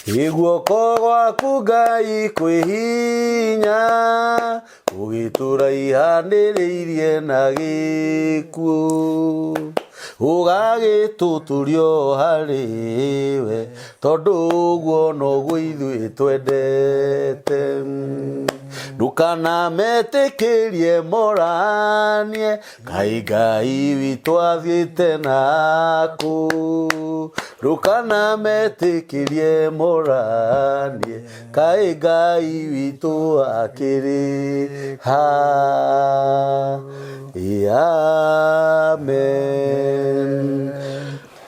Ĩ guoko gwaku Ngai kwĩ hinya, ũgĩtũraihanĩrĩirie na gĩkuũ, ũgagĩtũtũrio harĩ we, tondũ ũguo noguo ithuĩ twendete. Ndũkanametĩkĩrie moranie, Kaĩ Ngai witũ athiĩte nakũ, ndũkanametĩkĩrie moranie, Kaĩ Ngai witũ akĩrĩ ha. Amen.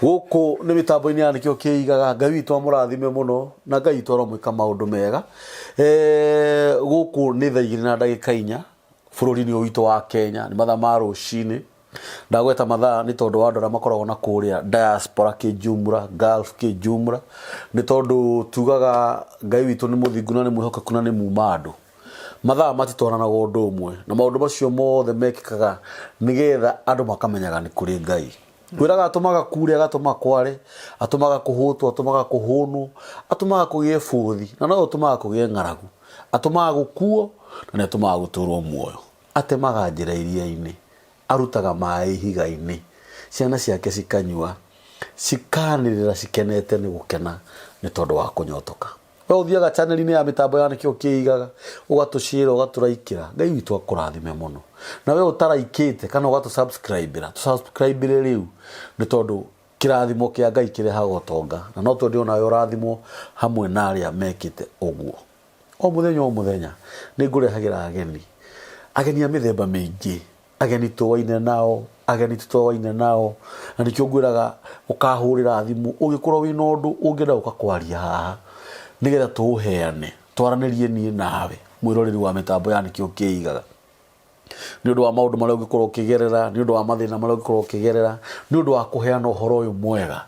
Gũkũ nĩ mĩtambo-inĩ ya nĩkĩo kĩigaga. Ngai witũ amũrathime mũno na Ngai witũ aromwĩka maũndũ mega. Gũkũ nĩ thaa igĩrĩ na ndagĩka inya bũrũri-inĩ ũyũ witũ wa Kenya, nĩ mathaa ma rũcinĩ. Ndagweta mathaa nĩ tondũ wa andũ arĩa makoragwo na kũrĩa diaspora kĩjumra, Gulf kĩjumra, nĩ tondũ tugaga Ngai witũ nĩ mũthingu na nĩ mwĩhokeku na nĩ muma andũ. Mathaa matitwaranaga ũndũ ũmwe na maũndũ macio mothe mekĩkaga nĩgetha andũ makamenyaga nĩ kũrĩ Ngai. Kwĩraga atũmaga kure, agatũma kware, atũmaga kũhũtwo, atũmaga kũhũnwo, atũmaga kũgĩe bũthi, na no ũtũmaga kũgĩe ng'aragu, atũmaga gũkuo, na nĩ atũmaga gũtũrwo muoyo. Atemaga njĩra iria-inĩ, arutaga maĩ ihiga-inĩ, ciana ciake cikanyua, cikanĩrĩra cikenete nĩ gũkena nĩ tondũ wa kũnyotoka. We ũthiaga channel-inĩ ya mĩtambo ya nĩkĩo kĩigaga, ũgatũshare, ũgatũraikĩra. Ngai witũ akũrathime mũno. Na we ũtaraikĩte kana ũgatũ-subscribe-ĩra, tũ-subscribe-ĩre rĩu nĩ tondũ kĩrathimo kĩa Ngai kĩrehaga ũtonga. Na no twende onawe ũrathimwo hamwe na arĩa mekĩte ũguo. O mũthenya o mũthenya nĩ ngũrehagĩra ageni, ageni a mĩthemba mĩingĩ. Ageni tũwaine nao, ageni tũtowaine nao, na nĩkĩo ngwĩraga ũkahũrĩra thimũ ũngĩkorwo wĩna ũndũ ũngĩenda gũka kwaria haha, nĩgetha tũũheane, twaranĩrie niĩ nawe, mwĩroreri wa mĩtambo ya nĩkĩo kĩigaga. Nĩ ũndũ wa maũndũ marĩa ũngĩkorwo ũkĩgerera, nĩ ũndũ wa mathĩna marĩa ũngĩkorwo ũkĩgerera, nĩ ũndũ wa kũheana ũhoro ũyũ mwega,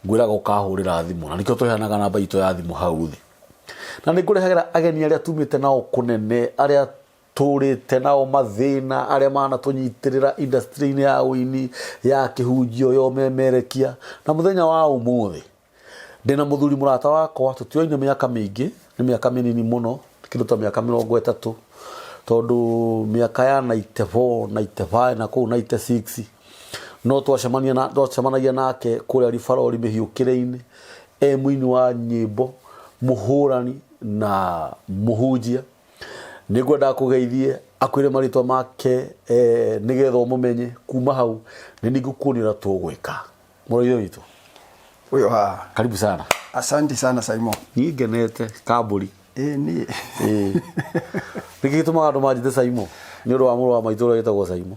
ngwĩraga ũkahũrĩra thimũ, na nĩkĩo tũheanaga namba itũ ya thimũ hau thĩ. Na nĩ ngũrehagĩra ageni arĩa tumĩte nao kũnene, arĩa tũrĩte nao mathĩna arĩa manatũnyitĩrĩra industry-inĩ ya ũini ya kĩhunjio ya ũmemerekia na mũthenya wa ũmũthĩ ndĩna mũthuri mũrata wakwa tũtioine mĩaka mĩingĩ nĩ mĩaka mĩnini mũno kĩndũ ta mĩaka 30 tondũ mĩaka ya 94 95 na kũu 96 no twacemania na twacemanagia nake kũrĩa ribarori mĩhiũkĩre-inĩ e mũini wa nyĩmbo mũhũrani na mũhunjia Nĩ ngwenda akũgeithie akwĩre marĩtwa make eh, nĩgetha ũmũmenye kuma hau nĩ niĩ ngũkuonia ũrĩa tũgwĩka mũrũ witũ Huyo haha. karibu sana Asante sana Saimo. niĩ ngenete kambũri Ĩĩ niĩ. Ĩĩ. nĩkĩ gĩtũmaga andũ manjĩte Saimo nĩ ũndũ wa mũrũ wa maitũ ũrĩa wĩtagwo Saimo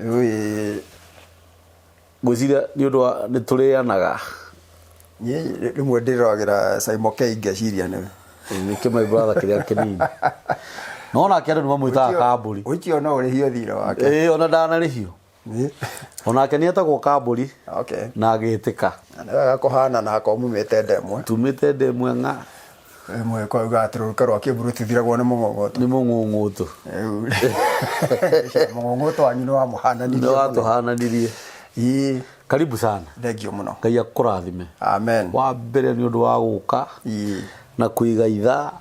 Ĩĩ ngwĩciria nĩ ũndũ wa nĩ tũrĩanaga niĩ rĩmwe ndĩroragĩra Saimo K ngeciria nĩwe. nĩkĩo my brother kĩrĩa kĩnini no nake andũ nĩ mamwĩtaga kambũri Ũcio no ũrĩhio thirĩ wake. ĩĩ ona ndanarĩhio Ĩĩ. onake nĩ etagwo kambũri Okay. na agĩtĩka Na nĩ wega kũhana na akorwo mumĩte nda ĩmwe. tumĩte nda ĩmwe ng'a Ĩmwe kwauga atĩ rũruka rwa kĩmbu rũtithiragwo nĩ mũng'ũng'ũtũ. Nĩ mũng'ũng'ũtũ. Rĩu mũng'ũng'ũtũ wanyu nĩ wamũhananirie. Nĩ watũhananirie. Ĩĩ. Karibu sana. Thengio mũno. Ngai akũrathime. Amen. Wa mbere nĩ ũndũ wa gũka. Ĩĩ. Na kũiga ithaa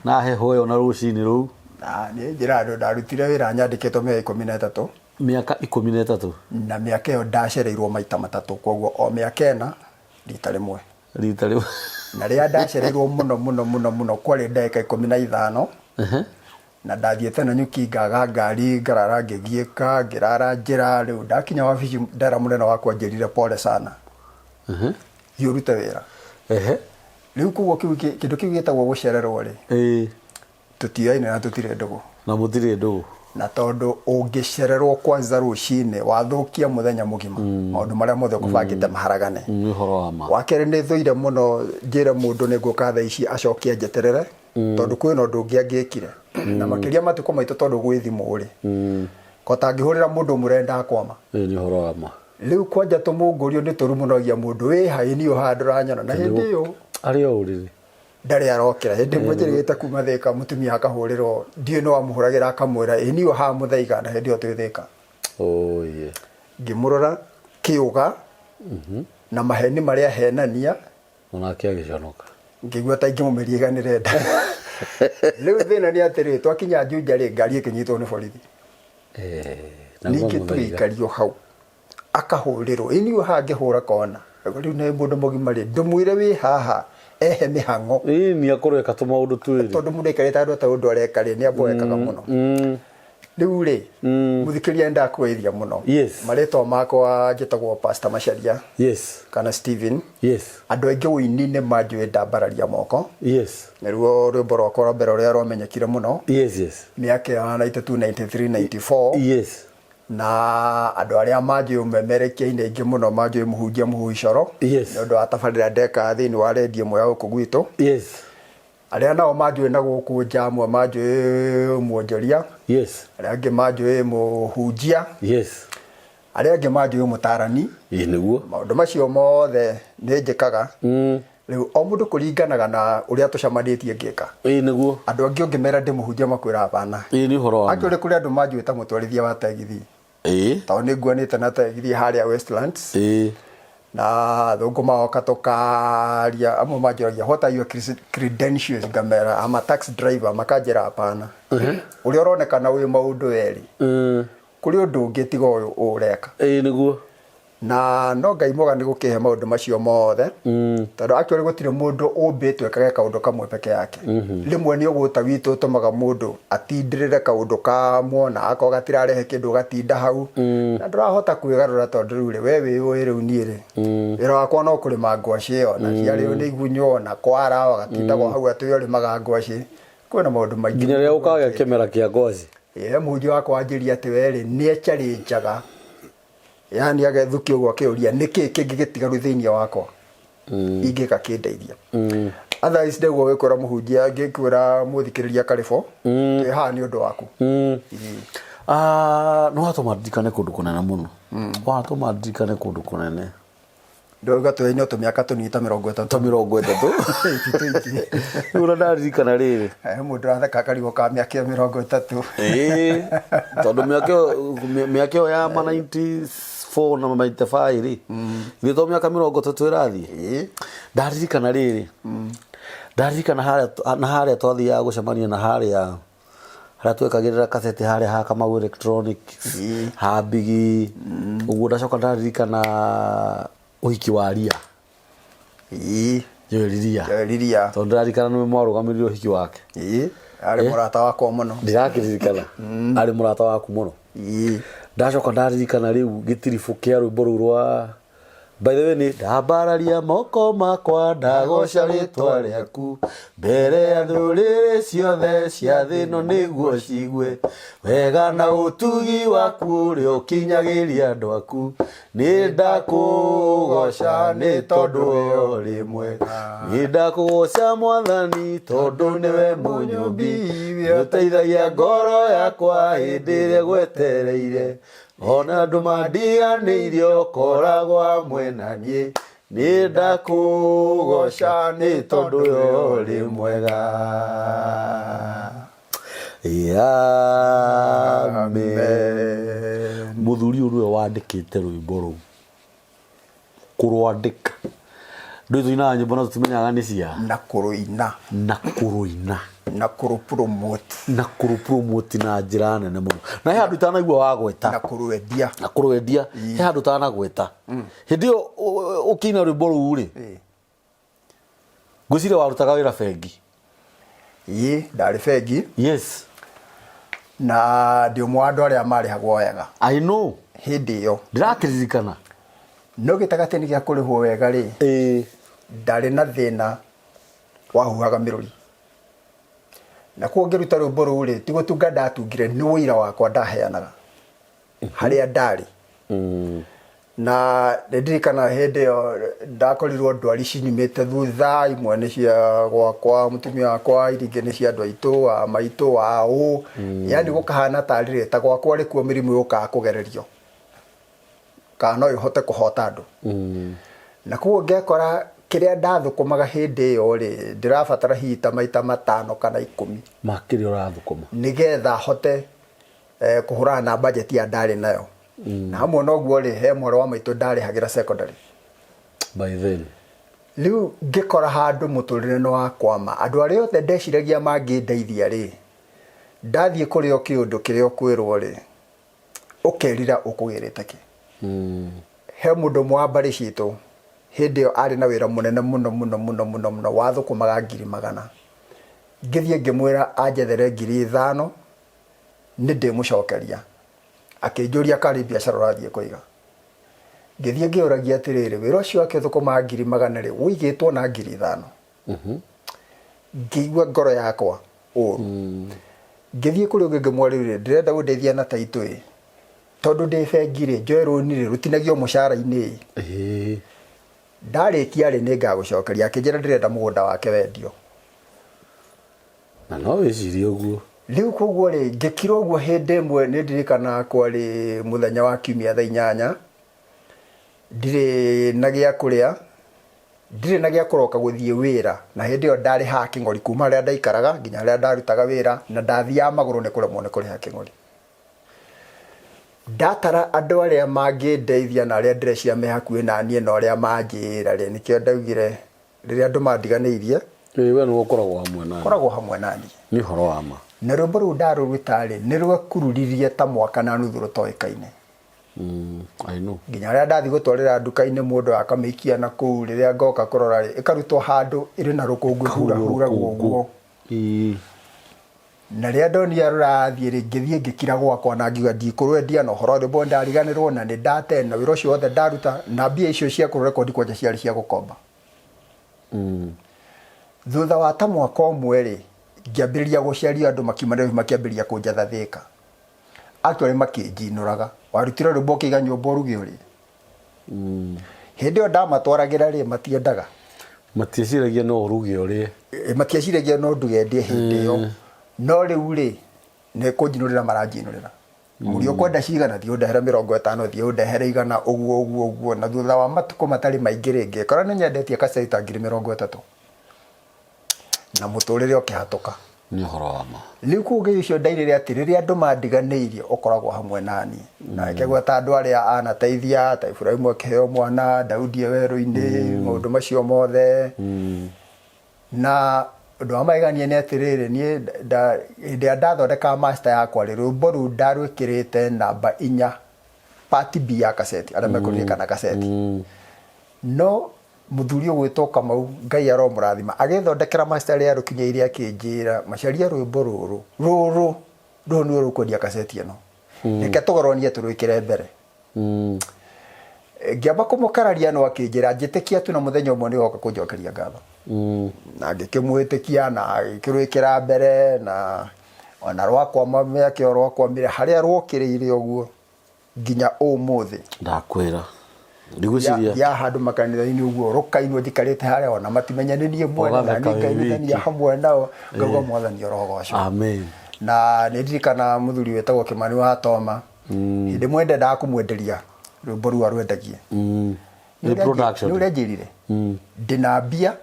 na heho ĩyo na rũcinĩ rũu. Na niĩ njĩra andũ ndarutire wĩra nyandĩkĩtwo mĩaka 13. Mĩaka 13. Na mĩaka ĩyo ndacereirwo maita matatũ koguo o mĩaka ĩna rita rĩmwe. Rita rĩmwe. Na rĩrĩa ndacereirwo mũno mũno mũno mũno kwarĩ ndagĩka 15 na ndathiĩte Nanyuki ngaga ngari ngarara ngĩgiĩka ngĩrara njĩra rĩu ndakinya wabici ndera mũnene wakwa anjĩrire pole sana thiĩ ũrute wĩra. Rĩu koguo kĩu kĩndũ kĩu gĩtagwo gũcererwo rĩ Tũtiũyaine na tũtirĩ ndũgũ. Na mũtirĩ ndũgũ. Na tondũ ũngĩcererwo kwanza rũcinĩ wathũkia mũthenya mũgima mm. maũndũ marĩa mothe ũkũbangĩte mm. maharagane. Nĩ ũhoro wa ma. Wa kerĩ nĩ thũire mũno njĩre mũndũ nĩ ngũka thaa ici acoke anjeterere mm. tondũ kwĩna ũndũ ũngĩ angĩkire mm. na makĩria matukũ maitũ tondũ gwĩ thimũ rĩ mm. ko tangĩhũrĩra mũndũ ũmwe ndakwama. Nĩ ũhoro wa ma. Rĩu kwanja tũmũngũrio nĩ tũrumunagia mũndũ wĩ haĩ niĩ ũhaha ndũranyona na hĩndĩ ĩyo arĩ o ũrĩrĩ ndarĩ arokĩra hĩndĩ ĩmwe njĩrĩgĩte kuma Thĩka mũtumia akahũrĩrwo ndiũĩ nĩ wamũhũragĩra akamwĩra ĩ niĩ haha mũthaiga na hĩndĩ ĩyo twĩ Thĩka Oh, yeah. ngĩmũrora kĩũga na maheni marĩa ahenania Onake agĩconoka. Ngĩigua ta ingĩmũmeria iganĩre nda. Rĩu thĩna nĩ atĩrĩ, twakinya Juja rĩ, ngari ĩkĩnyitwo nĩ borithi. Eh, na Ningĩ ngwamũthaiga. tũgĩikario hau. Akahũrĩrwo. Ĩ niĩ haha ngĩhũra kona. Rĩu nĩ mũndũ mũgima rĩ, ndũmwĩre wĩ haha ehe mĩhang'o. Ĩĩ ni akorwo eka tũmaũndũ twĩrĩ. Tondũ mũndũ aikarĩte handũ atarĩ ũndũ areka rĩ, nĩ amboekaga mũno. Rĩu rĩ, mũthikĩrĩria nĩ ndakũgeithia mũno. Yes. Marĩtwa makwa njĩtagwo Pastor Macharia. Yes. Kana Stephen. Yes. Andũ aingĩ ũini-inĩ manjũĩ ndambararia moko. Yes. Nĩruo rwĩmbo rwakwa rwa mbere rũrĩa rwamenyekire mũno. Yes, yes. Mĩaka ya 92, 93, 94. Yes. Na andũ arĩa manjũĩ ũmemerekia-inĩ aingĩ mũno manjũĩ mũhunjia mũhui coro. Yes. Nĩ ũndũ wa tabarĩra ndekaga thĩinĩ wa redio ĩmwe ya gũkũ gwitũ. Yes. Arĩa nao manjũĩ na gũkũ nja amwe manjũĩ mwonjoria. Yes. Arĩa angĩ manjũĩ mũhunjia. Yes. Arĩa angĩ manjũĩ mũtarani. Ĩĩ nĩguo. Maũndũ macio mothe nĩ njĩkaga. Rĩu o mũndũ kũringanaga na ũrĩa tũcemanĩtie ngĩka. Ĩĩ nĩguo. Andũ angĩ ũngĩmera ndĩ mũhunjia makwĩra hapana. Ĩĩ nĩ ũhoro wa ma. Actually kũrĩ andũ manjũĩ ta mũtwarithia wa tegithi. Ĩĩ. Tondũ nĩ nguanĩte na tegithi harĩa Westlands. Ĩĩ. Na athũngũ magoka tũkaria, amwe manjũragia what are your credentials, ngamera I'm a taxi driver, makanjĩra hapana. Ũrĩa ũronekana wĩ maũndũ werĩ. Kũrĩ ũndũ ũngĩ tiga ũyũ ũreka. Ĩĩ nĩguo. Na no Ngai mwega nĩ gũkĩhe maũndũ macio mothe. Tondũ actually gũtirĩ mũndũ ũmbĩtwo ekage kaũndũ kamwe peke yake. Rĩmwe nĩ ũgũta witũ ũtũmaga mũndũ atindĩrĩre kaũndũ kamwe na akorwo gatirarehe kĩndũ ũgatinda hau. Na ndũrahota kwĩgarũra tondũ rĩu rĩ, we wĩyũĩ rĩu niĩ rĩ, wĩra wakwa no kũrĩma ngwacĩ ĩyo, na ciarĩo nĩ igunyũ na kwara, ũgatindagwo hau atĩ we ũrĩmaga ngwacĩ. Kwĩna maũndũ maingĩ. Nginya rĩrĩa ũkagĩa kĩmera kĩa ngwacĩ. Ĩĩ, mũhunjia wakwa anjĩria atĩ we rĩ, nĩ echarĩnjaga. Yani agethukia ũguo akĩũria nĩkĩ kĩngĩ gĩtigaru thĩinĩ wakwa ingĩka kĩndeithia. Otherwise ndĩguo gĩkwĩra mũhunjia, ngĩkwĩra mũthikĩrĩria karĩbo, twĩ haha nĩ ũndũ waku. Nĩ watũma ndirikane kũndũ kũnene mũno. Watũma ndirikane kũndũ kũnene. Ndauga twĩ no tũmĩaka tũnini ta mĩrongo ĩtatũ. Ta mĩrongo ĩtatũ. Ti tũingĩ. Rĩu ũrĩa ndaririkana rĩrĩ. He mũndũ ũratheka akarigwo ka mĩaka ĩyo mĩrongo ĩtatũ. Ĩĩ, tondũ mĩaka ĩyo, mĩaka ĩyo ya ma 94 na ma 95 rĩ, githĩ to mĩaka mĩrongo ĩtatũ ĩrathiĩ? Ĩĩ. Ndaririkana rĩrĩ, ndaririkana harĩa, na harĩa twathiaga gũcemania na harĩa, harĩa twekagĩrĩra kaseti harĩa ha Kamau Electronics, ha Bigi, ũguo ndacoka ndaririkana ũhiki wa Ria. Ĩĩ. Joel Ria. Joel Ria. Tondũ ndĩraririkana nĩwe mwarũgamĩrĩire ũhiki wake. Ĩĩ, arĩ mũrata wakwa mũno. Ndĩrakĩririkana arĩ mũrata waku mũno. Ĩĩ. Ndacoka ndaririkana rĩu gĩtiribũ kĩa rwĩmbo rũu rwa By the way, nĩ ndambararia moko makwa ndagoca rĩtwa rĩaku mbere ya ndũrĩrĩ ciothe cia thĩ ĩno nĩguo cigue wega na ũtugi waku ũrĩa ũkinyagĩria andũ aku nĩ ndakũgoca nĩ tondũ we ũrĩ mwega nĩ ndakũgoca mwathani tondũ nĩwe mũnyũmbi nĩũteithagia ngoro yakwa hĩndĩ ĩrĩa gwetereire ona andũ mandiganĩirie ũkoragwo hamwe na niĩ nĩ ndakũgoca nĩ tondũ we ũrĩ mwega. Amen. Mũthuri ũyũ nĩwe wandĩkĩte rwĩmbo rũu kũrwandĩka ndũĩ tũinaga nyĩmbo na tũtimenyaga nĩ cia na kũrũina na kũrũina na kũrũpromote na kũrũpromote na njĩra nene mũno na he handũ itanaigua wagweta na kũrwendia na kũrwendia he handũ ũtanagweta hĩndĩ ĩyo ũkĩina rwĩmbo rũu rĩ ngwĩciria warutaga wĩra bengi Ĩĩ, ndarĩ bengi. Yes. Na ndĩ ũmwe wa andũ arĩa marĩhagwo wega. I know. Hĩndĩ ĩyo. Ndĩrakĩririkana. No gĩtagatĩ-inĩ gĩa kũrĩhwo wega rĩ, Ĩĩ. ndarĩ na thĩna wahuhaga mĩrũri. Na koguo ngĩruta rwĩmbo rũu rĩ, ti gũtunga ndatungire, nĩ ũira wakwa ndaheanaga harĩa ndarĩ. Na nĩ ndirikanaga hĩndĩ ĩyo ndakorirwo ndwari cinyumĩte thutha, imwe nĩ cia gwakwa mũtumia wakwa, iria ingĩ nĩ cia andũ aitũ, a maitũ, a ũ, yani gũkahana tarĩ rĩ, ta gwakwa rĩ kuo mĩrimũ yũkaga kũgererio kana no ĩhote kũhota andũ. Na koguo ngekora kĩrĩa ndathũkũmaga hĩndĩ ĩyo rĩ, ndĩrabatara hihi ta maita matano kana ikũmi. Ma kĩrĩa ũrathũkũma. Nĩgetha hote kũhũrana na budget ya ndarĩ nayo. Na hamwe na ũguo rĩ, he mwarĩ wa maitũ ndarĩhagĩra secondary. By then. Rĩu ngĩkora handũ mũtũrĩre nĩ wakwama, andũ arĩa othe ndeciragia mangĩndeithia rĩ, ndathiĩ kũrĩ o kĩũndũ kĩrĩa ũkwĩrwo rĩ, ũkerira ũkũgĩrĩte kĩ. He mũndũ ũmwe wa mbarĩ citũ hĩndĩ ĩyo arĩ na wĩra mũnene mũno mũno mũno mũno mũno wathũkũmaga ngiri magana. Ngĩthiĩ ngĩmwĩra anjethere 5,000 nĩ ndĩmũcokeria. Akĩnjũria karĩ biacara ũrathiĩ kũiga. Ngĩthiĩ ngĩũragia atĩrĩrĩ, wĩra ũcio wake ũthũkũmaga 100,000 rĩ, ũigĩtwo na 5,000? Ngĩigua ngoro yakwa ũru. Ngĩthiĩ kũrĩ ũngĩ ngĩmwĩra rĩu rĩ, ndĩrenda ũndeithie na taitũ ĩ, tondũ ndĩ bengi rĩ, njoe rũni rĩ, rũtinagio mũcara-inĩ ĩ. Ndarĩkia rĩ, nĩ ngagũcokeria. Akĩnjĩra ndĩrenda mũgũnda wake wendio. Na no wĩcirie ũguo. Rĩu koguo rĩ, ngĩkira ũguo hĩndĩ ĩmwe nĩ ndirikanaga kwarĩ mũthenya wa kiumia thaa 8, ndirĩ na gĩa kũrĩa, ndirĩ na gĩa kũroka gũthiĩ wĩra, na hĩndĩ ĩyo ndarĩhaga kĩng'ori kuma harĩa ndaikaraga nginya harĩa ndarutaga wĩra, na ndathiaga magũrũ nĩ kũremwo nĩ kũrĩha kĩng'ori. Ndatara andũ arĩa mangĩndeithia na arĩa ndĩreciria me hakuhĩ naniĩ na ũrĩa manjĩra rĩ, nĩkĩo ndaugire Rĩrĩa andũ mandiganĩirie. Ĩĩ we nĩwe ũkoragwo hamwe naniĩ. Ũkoragwo hamwe naniĩ. Nĩ ũhoro wa ma. Na rwĩmbo rũu ndarũruta-rĩ, nĩ rwekururirie ta mwaka na nuthu rũtoĩkaine. I know. Nginya rĩrĩa ndathiĩ gũtwarĩra nduka-inĩ mũndũ akamĩikia na kũu, rĩrĩa ngoka kũrora-rĩ, ĩkarutwo handũ ĩrĩ na rũkũngũ ĩhurahuragwo ũguo. Ĩĩ. Na rĩrĩa ndonire rũrathiĩ rĩ, ngĩthiĩ ngĩkira gwakwa na ngiuga ndikũrwendia na ũhoro wa rwĩmbo nĩndariganĩrwo na nĩndate na wĩra ũcio wothe ndaruta na mbia icio cia kũrũrekondi kwanja ciarĩ cia gũkomba. Thutha wa ta mwaka ũmwe rĩ, ngĩambĩrĩria gũcaria andũ makiuma Nairobi makĩambĩrĩria kũnjetha Thĩka. Actually makĩnjinũraga. Warutire rwĩmbo ũkĩiga nyũmba ũruge ũrĩe. Hĩndĩ ĩyo ndamatwaragĩra rĩ, matiendaga. Matieciragia no ũruge ũrĩe. Matieciragia no nduge ndĩe hĩndĩ ĩyo. No rĩu rĩ, nĩ kũnjinũrĩra maranjinũrĩra. Mũriũ ũkwenda cigana, thiĩ ũndehere 50, thiĩ ũndehere 100, ũguo ũguo ũguo. Na thutha wa matukũ matarĩ maingĩ rĩ, ngĩkora nĩ nyendetie kacai ta 30,000. Na mũtũrĩre ũkĩhatũka. Nĩ ũhoro wa ma. Rĩu kũu Ngai ũcio ndairĩre atĩ rĩrĩa andũ mandiganĩirie ũkoragwo hamwe naniĩ. Na akĩgweta andũ arĩa anateithia ta Iburahimu akĩheo mwana, Daudi e werũ-inĩ, maũndũ macio mothe. Na ũndũ wa magegania nĩ atĩrĩrĩ, niĩ hĩndĩ ĩrĩa ndathondekaga master yakwa rĩ, rwĩmbo rũu ndarwĩkĩrĩte namba 4 part B ya kaseti, arĩa mekũririkana kaseti. No Mũthuri ũgwĩtwo Kamau, Ngai aromũrathima, agĩthondekera master ĩrĩa arũkinyĩire akĩnjĩra, Macharia rwĩmbo rũrũ, rũrũ, rũrũ nĩruo rũkwendia kaseti ĩno. Reke tũgoronie tũrwĩkĩre mbere. Ngĩamba kũmũkararia no akĩnjĩra, njĩtĩkia tu na mũthenya ũmwe nĩ ũgoka kũnjokeria ngatho. Na ngĩkĩmwĩtĩkia na agĩkĩrwĩkĩra mbere na ona rwakwama mĩaka ĩyo rwakwamire harĩa rwokĩrĩire ũguo. nginya ũmũthĩ. Ndakwĩra. Ndigwĩciria. Ya handũ makanitha-inĩ ũguo rũkainwo njikarĩte harĩa ona matimenya nĩ niĩ mwene na Ũgatheka niĩ wĩ ngainithania wiki. hamwe nao ngauga mwathani orogocwo. Amen. Na nĩ ndirikana mũthuri wĩtagwo Kĩmani wa Toma hĩndĩ ĩmwe ndendaga kũmwenderia rwĩmbo rũu arwendagie. Nĩ production. Nĩ ũrĩa njĩrire ndĩna mbia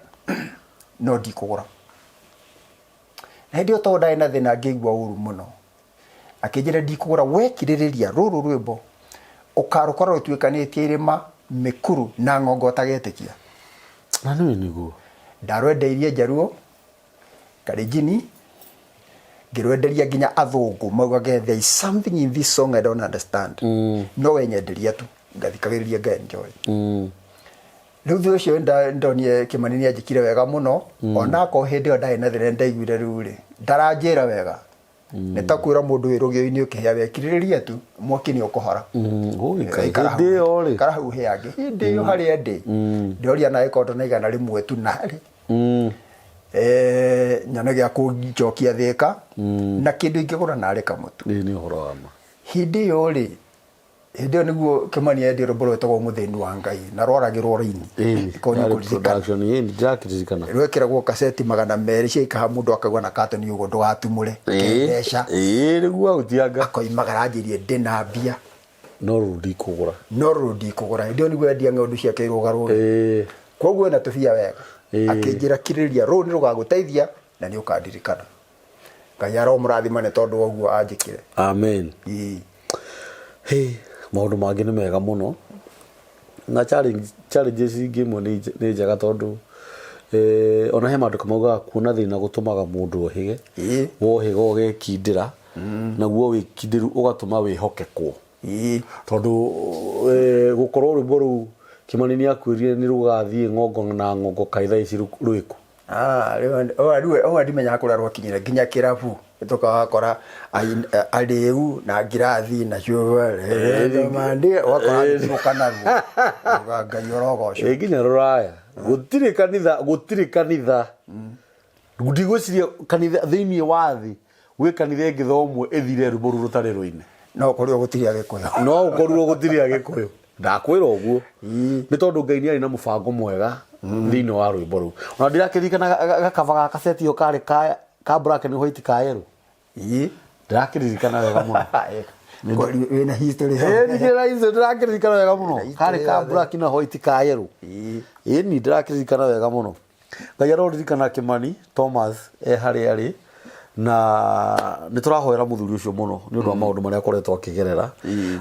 no ndikũgũra. Na hĩndĩ ĩyo tondũ ndarĩ na thĩna ngĩigua ũru mũno. Akĩnjĩra ndikũgũra wekirĩrĩria rũrũ rwĩmbo ũkarũkora rũtuĩkanĩtie irĩma, mĩkuru na ng'ongo ũtagetĩkia. Na nĩũĩ nĩguo. Ndarwendeirie Njaruo, Kalenjini, ngĩrwenderia nginya athũngũ maugage there is something in this song I don't understand. No we nyenderia tu ngathikagĩrĩria nga enjoy. Rĩu thutha ũcio ndonire Kĩmani nĩ anjĩkire wega mũno onakorwo hĩndĩ ĩyo ndarĩ na thĩna nĩndaiguire rĩu rĩ ndaranjĩra wega. Nĩ ta kwĩra mũndũ wĩ rũgĩo-inĩ ũkĩhĩa wekirĩrĩria tu mwaki nĩ ũkũhora. Ũi, Eh, ikara hĩndĩ hau- ĩyo rĩ. ikara hau hĩange hĩndĩ ĩyo harĩa ndĩ ndĩroria nawe korwo na 100 tu narĩ Eh, nyone gĩa kũnjokia thĩka na kĩndũ ingĩgũra narĩ kamũtu. Ĩĩ nĩ ũhoro wa ma. Hĩndĩ ĩyo rĩ Hĩndĩ ĩyo nĩguo Kĩmani endia rwĩmbo rwetagwo Mũthĩni wa Ngai na rwaragĩrwo raini. Ĩni, Korwo nĩ yarĩ ũkũririkana. production, ĩni, ndĩrakĩririkana. Rwekĩragwo kaseti 200 ciaikaha mũndũ akauga na katoni ũguo ndũgatumũre. Kembeca. Ĩĩ, nĩguo autianga. Akoimagara anjĩrie ndĩna mbia. No rũrũ ndikũgũra. No rũrũ ndikũgũra. Hĩndĩ ĩyo nĩguo endia ng'ondu ciake irũgarũge. Ĩĩ. Koguo ena tũbia wega. Ĩĩ. Akĩnjĩra kirĩrĩria rũrũ nĩ rũgagũteithia na nĩ ũkandirikana. Ngai aromũrathima nĩ tondũ wa ũguo anjĩkire. Amen. Ĩĩ. Hĩ, maũndũ mangĩ nĩ mega mũno. Na challenges ingĩ imwe nĩ njega tondũ ona he maandĩko maugaga kuona thĩna gũtũmaga mũndũ ohĩge. Wohĩga ũgekindĩra, naguo wĩkindĩru ũgatũma wĩhokekwo. Tondũ gũkorwo rwĩmbo rũu Kĩmani nĩ akwĩrire nĩ rũgathiĩ ng'ongo na ng'ongo kaĩ thaa ici rwĩkũ? Ah, rĩu ona ndimenyaga kũrĩa rwakinyire nginya kĩrabu tũkawakora arĩu na ngirathi nacio ũgakora agĩtirũka naruo uga Ngai ũrogocwo. Ĩ nginya rũraya gũtirĩ kanitha, gũtirĩ kanitha, ndigwĩciria kanitha thĩinĩ wa thĩ gwĩ kanitha ĩngĩ thomwe ĩthire rwĩmbo rũu rũtarĩ rũine. No ũkorirwo gũtirĩ Agĩkũyũ. No ũkorirwo gũtirĩ Agĩkũyũ. Ndakwĩra ũguo nĩ tondũ Ngai nĩ arĩ na mũbango mwega thĩinĩ wa rwĩmbo rũu. Ona ndirakĩririkana gakaba ga kaseti ĩyo karĩ ka black and white ka yellow. Ndĩrakĩririkana wega mũno. Wĩna history. Ndĩrakĩririkana wega mũno. Karĩ ka black na white ka yellow. Ĩni ndĩrakĩririkana wega mũno. Ngai aroririkana Kimani Thomas e harĩa arĩ na nĩ tũrahoera mũthuri ũcio mũno nĩ ũndũ wa maũndũ marĩa akoretwo akĩgerera.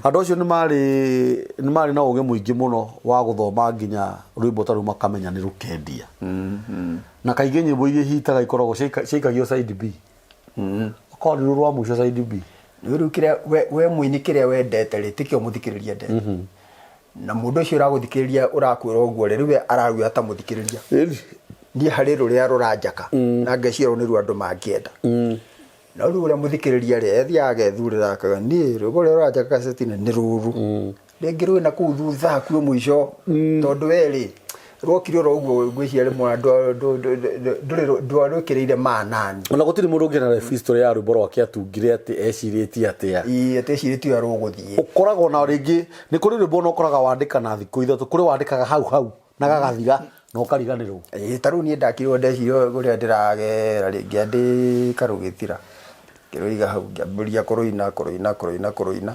Andũ acio nĩ marĩ na ũgĩ mũingĩ mũno wa gũthoma nginya rwĩmbo ta rũu makamenya nĩ rũkendia. Na kaingĩ nyĩmbo iria ihitaga ikoragwo ciaikagio side B. Okorwo nĩ rũrũ rwa mũico side B. Rĩu kĩrĩa we mũini kĩrĩa wendete rĩ tikĩo mũthikĩrĩria endete. Na mũndũ ũcio ũragũthikĩrĩria ũrakwĩra ũguo rĩ, rĩu we araruga ta mũthikĩrĩria. Niĩ harĩ rũrĩa rũranjaka na ngeciria rũu nĩruo andũ mangĩenda. No rĩu ũrĩa mũthikĩrĩria rĩ, athiaga agethurĩra akauga niĩ rwĩmbo rũrĩa rũranjaka gaceti-inĩ nĩ rũrũ. Rĩngĩ rwĩ na kũu thutha hakuhĩ mũico tondũ we rĩ, rwokire oro ũguo ngwĩciria rĩmwe ndwarwĩkĩrĩire maanani. Ona gũtirĩ mũndũ ũngĩona life history ya rwĩmbo rwake atungire atĩ ecirĩtie atĩa. Ĩĩ atĩ ecirĩtie ũrĩa rũgũthiĩ. Ũkoragwo na rĩngĩ nĩ kũrĩ rwĩmbo ona ũkoraga wandĩka na thikũ ithatũ, kũrĩ wandĩkaga hau hau na gagathira na ũkariganĩrwo. Ĩĩ ta rĩu niĩ ndakirwo ndeciria ũrĩa ndĩragera rĩ, ngĩandĩka rũgĩthira, ngĩrũiga hau ngĩambĩrĩria kũrũina kũrũina kũrũina kũrũina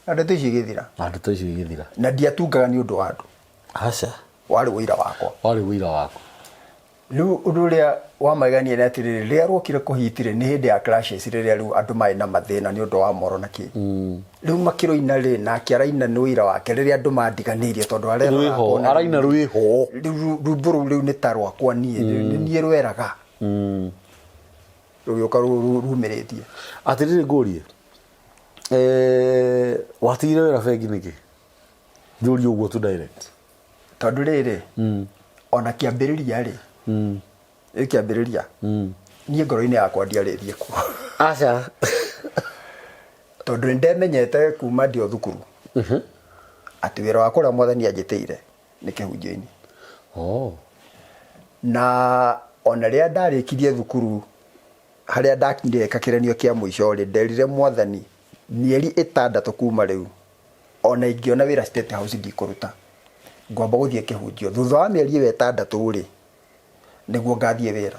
na ndeto icio igĩthira. Na ndeto icio igĩthira. Na ndiatungaga nĩ ũndũ wa andũ. Aca. Warĩ ũira wakwa. Warĩ ũira waku. Rĩu ũndũ ũrĩa wa magegania nĩ atĩrĩrĩ, rĩrĩa rwokire kũhiti rĩ, nĩ hĩndĩ ya clashes rĩrĩa rĩu andũ marĩ na mathĩna nĩ ũndũ wa moro na kĩ. Rĩu makĩrũina rĩ, nake araina nĩ ũira wake rĩrĩa andũ mandiganĩirie tondũ arerora Rwĩho, akona araina rwĩho. Rĩu rwĩmbo rũu rĩu nĩ ta rwakwa niĩ, nĩ niĩ rweraga. Rũgĩũka rumĩrĩtie. Atĩrĩrĩ ngũrie, watigire wĩra bengi nĩkĩ? Njũrie ũguo tu direct. Tondũ rĩrĩ, ona kĩambĩrĩria rĩ, ĩ kĩambĩrĩria, niĩ ngoro-inĩ yakwa ndiarĩthiĩ kuo. Aca. Tondũ nĩ ndemenyete kuma ndĩ o thukuru, atĩ wĩra wakwa ũrĩa mwathani anjĩtĩire nĩ kĩhunjio-inĩ. Na ona rĩrĩa ndarĩkirie thukuru, harĩa ndakinyire kĩgeranio kĩa mũico rĩ, nderire mwathani mĩeri ĩtandatũ kuma rĩu, ona ingĩona wĩra State House ndikũruta, ngwamba gũthiĩ kĩhunjio. Thutha wa mĩeri ĩyo ĩtandatũ rĩ, nĩguo ngathiĩ wĩra.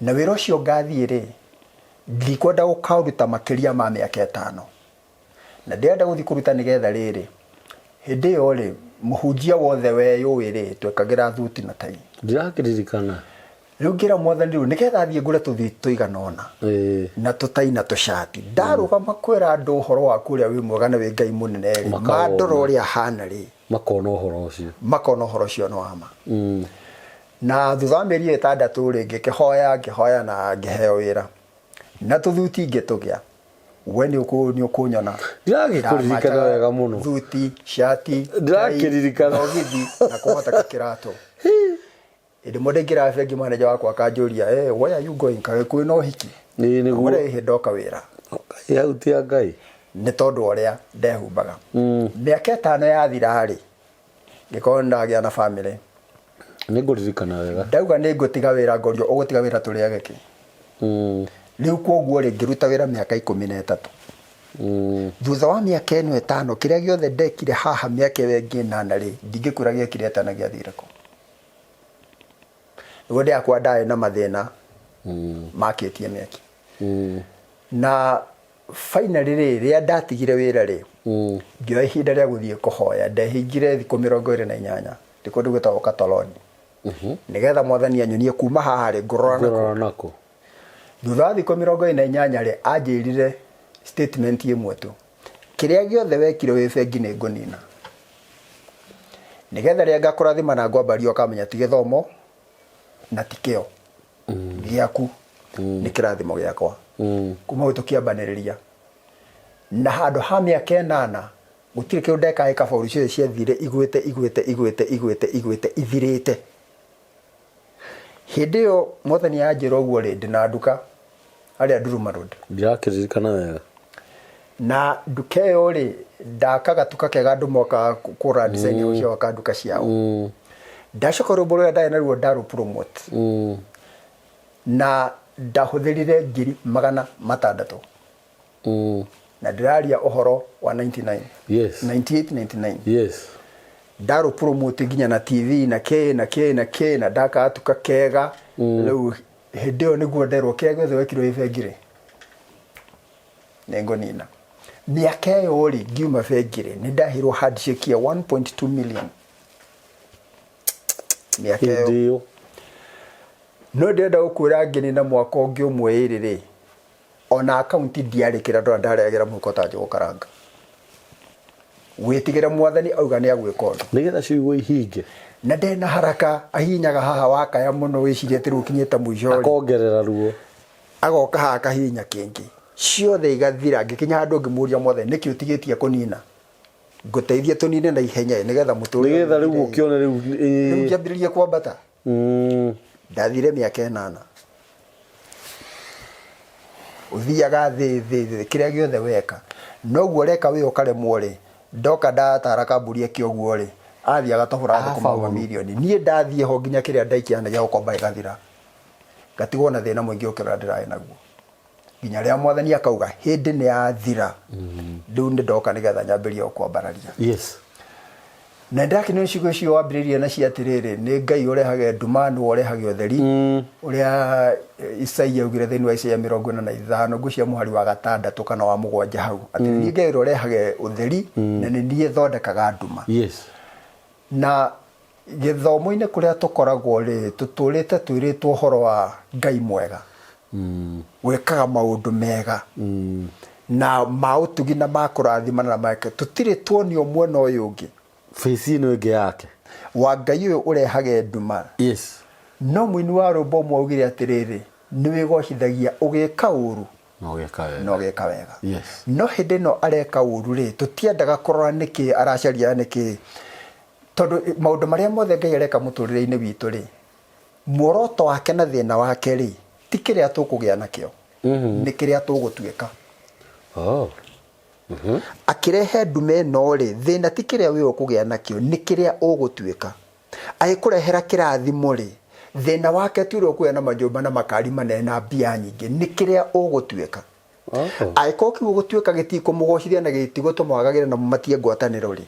Na wĩra ũcio ngathiĩ rĩ, ndikwenda gũkaũruta makĩria ma mĩaka ĩtano. Na ndĩrenda gũthiĩ kũruta nĩgetha rĩrĩ, hĩndĩ ĩyo rĩ, mũhunjia wothe weyũĩ rĩ, twekagĩra thuti na tai. Ndirakĩririkana. Rĩu ngĩra mwathani rĩu nĩgetha thiĩ ngũre tũthuti tũigana ũna na tũtai na tũcati, ndarũgama kwĩra andũ ũhoro waku ũrĩa wĩ mwega na wĩ Ngai mũnene rĩ, Makawona. mandora ũrĩa hana rĩ, Makona ũhoro ũcio. Makona ũhoro ũcio nĩ wa ma. Na thutha wa mĩeri ĩtandatũ rĩ, ngĩkĩhoya, ngĩhoya na ngĩheo wĩra. Na tũthuti ngĩtũgĩa. We nĩ ũkũnyona. Ndĩragĩkũririkana wega mũno. Thuti, cati, tai, Ndĩrakĩririkana. thogithi na kũhoteka kĩratũ. Hĩndĩ ĩmwe ndaingĩraga bengi manager wakwa akanjũria, "Hey, where are you going?" Kaĩ kwĩna ũhiki? Ĩĩ nĩguo. Ngamwĩra, "Ĩhĩ ndoka wĩra." Ngai hau ti a Ngai. Nĩ tondũ wa ũrĩa ndehumbaga. Mĩaka ĩtano yathira rĩ, ngĩkorwo nĩ ndagĩa na famĩlĩ. Nĩ ngũririkana wega. Ndauga nĩ ngũtiga wĩra ngorio ũgũtiga wĩra tũrĩage kĩ? Rĩu kwoguo rĩ, ngĩruta wĩra mĩaka 13. Thutha wa mĩaka ĩno ĩtano, kĩrĩa gĩothe ndekire haha mĩaka ĩyo ĩngĩ ĩnana rĩ, ndingĩkwĩra gĩekire atĩa na gĩathire kũ. Nĩguo ndĩrakwa ndarĩ na mathĩna makĩtie mĩaki. Na finally rĩ, rĩrĩa ndatigire wĩra rĩ, ngĩoya ihinda rĩa gũthiĩ kũhoya. Ndehingire thikũ 28 ndĩ kũndũ gwĩtagwo Katoloni. Nĩgetha mwathani anyonie kuma haha rĩ, ngũrora nakũ. Ngũrora nakũ. Thutha wa thikũ 28 rĩ, anjĩrire statement ĩmwe tu. Kĩrĩa gĩothe wekire wĩ bengi nĩ ngũnina. Nĩgetha rĩrĩa ngakũrathima na ngwambaria ũkamenya ti gĩthomo na ti kĩo gĩaku, nĩ kĩrathimo gĩakwa. Kuma hau tũkĩambanĩrĩria na handũ ha mĩaka 8 gũtirĩ kĩndũ ndekaga ĩkabaũrũ ciothe ciathire igwĩte igwĩte igwĩte igwĩte igwĩte ithirĩte. Hĩndĩ ĩyo mwathani anjĩra ũguo rĩ, ndĩna nduka harĩa Nduruma Road. Ndirakĩririkana wega. Na nduka ĩyo rĩ, ndaka gatuka kega andũ mokaga kũgũra design mm. cia gwaka nduka ciao. Ndacoka rwĩmbo rũrĩa ndarĩ naruo ndarũ promote. Na ndahũthĩrire 600,000. Na ndĩraria ũhoro wa 99. Yes. 98 99. Yes. Ndarũ promote nginya na TV na kĩ na kĩ na kĩ na ndaka gatuka kega. Rĩu hĩndĩ ĩyo nĩguo nderwo kĩrĩa gĩothe wekirwo wĩ bengi rĩ nĩngũnina. Mĩaka ĩyo rĩ ngiuma bengi rĩ nĩ ndaheirwo handshake ya 1.2 million mĩaka ĩyo. Hĩndĩ ĩyo. No ndĩrenda gũkwĩra ngĩnina mwaka ũngĩ ũmwe ĩrĩ rĩ ona akaunti ndiarĩ kĩrĩa ndona ndarĩagĩra mũhuko ta njũgũ karanga. Wĩtigĩre mwathani auga nĩ agwĩka ũndũ. Nĩgetha ciugo ihinge. Na ndarĩ na haraka ahihinyaga haha wakaya mũno wĩcirie atĩ rĩu ũkinyĩte mũico rĩ. Akongerera ruo. Agoka haha akahihinya kĩngĩ. Ciothe igathira ngĩkinya handũ ngĩmũria mwathani nĩkĩ ũtigĩtie kũnina? Ngũteithie tũnine na ihenya ĩ nĩgetha mũtũrĩre Nĩgetha rĩu ũkĩone rĩu Rĩu ngĩambĩrĩria kwambata. Ndathire mĩaka 8. Ũthiaga thĩ thĩ thĩ kĩrĩa gĩothe weka. Noguo ũreka wĩra ũkaremwo rĩ, ndoka ndatara kamburi eke ũguo rĩ, athiĩ agatobora thũkũma mamirioni. Niĩ ndathiĩ ho nginya kĩrĩa ndaikia na gĩa gũkomba gĩgathira. Ngatigwo na thĩna mũingĩ gũkĩra ũrĩa ndĩrarĩ naguo. Nginya rĩrĩa mwathani akauga hĩndĩ nĩ yathira, rĩu nĩ ndoka nĩgetha nyambĩrĩrie gũkwambararia. Yes. Na nĩndakenio nĩ ciugo icio wambĩrĩirie nacio atĩrĩrĩ, nĩ Ngai ũrehage nduma, nĩwe ũrehage ũtheri, ũrĩa Isaia augire thĩinĩ wa Isaia 45, ngwĩciria mũhari wa 6 kana wa 7 hau, atĩ nĩ niĩ Ngai ũrĩa ũrehage ũtheri, na nĩ niĩ thondekaga nduma. Yes. Na gĩthomo-inĩ kũrĩa tũkoragwo rĩ, tũtũrĩte twĩrĩtwo ũhoro wa Ngai mwega, wĩkaga maũndũ mega, na ma ũtugi na ma kũrathimana na make. Tũtirĩ tuonio mwena ũyũ ũngĩ. Face ĩno ĩngĩ yake. Wa Ngai ũyũ ũrehage nduma. Yes. No mũini wa rwĩmbo ũmwe augire atĩrĩrĩ, nĩ wĩgocithagia ũgĩka ũru Na ũgeka wega. na ũgeka wega. Yes. No hĩndĩ ĩno areka ũru rĩ, tũtiendaga kũrora nĩkĩ aracaria nĩkĩ. Tondũ maũndũ marĩa mothe Ngai areka mũtũrĩre-inĩ witũ rĩ, muoroto wake na thĩna wake rĩ, ti kĩrĩa tũkũgĩa nakĩo, nĩ kĩrĩa tũgũtuĩka. Oh. Akĩrehe ndume ĩno rĩ, thĩna ti kĩrĩa we ũkũgĩa nakĩo, nĩ kĩrĩa ũgũtuĩka. Agĩkũrehera kĩrathimo rĩ, thĩna wake ti ũrĩa ũkũgĩa na manyũmba na makari manene na mbia nyingĩ, nĩ kĩrĩa ũgũtuĩka. Oh. Angĩkorwo kĩu ũgũtuĩka gĩtikũmũgocithia na gĩtigũtũma wagagĩre na mũmatie ngwatanĩro rĩ,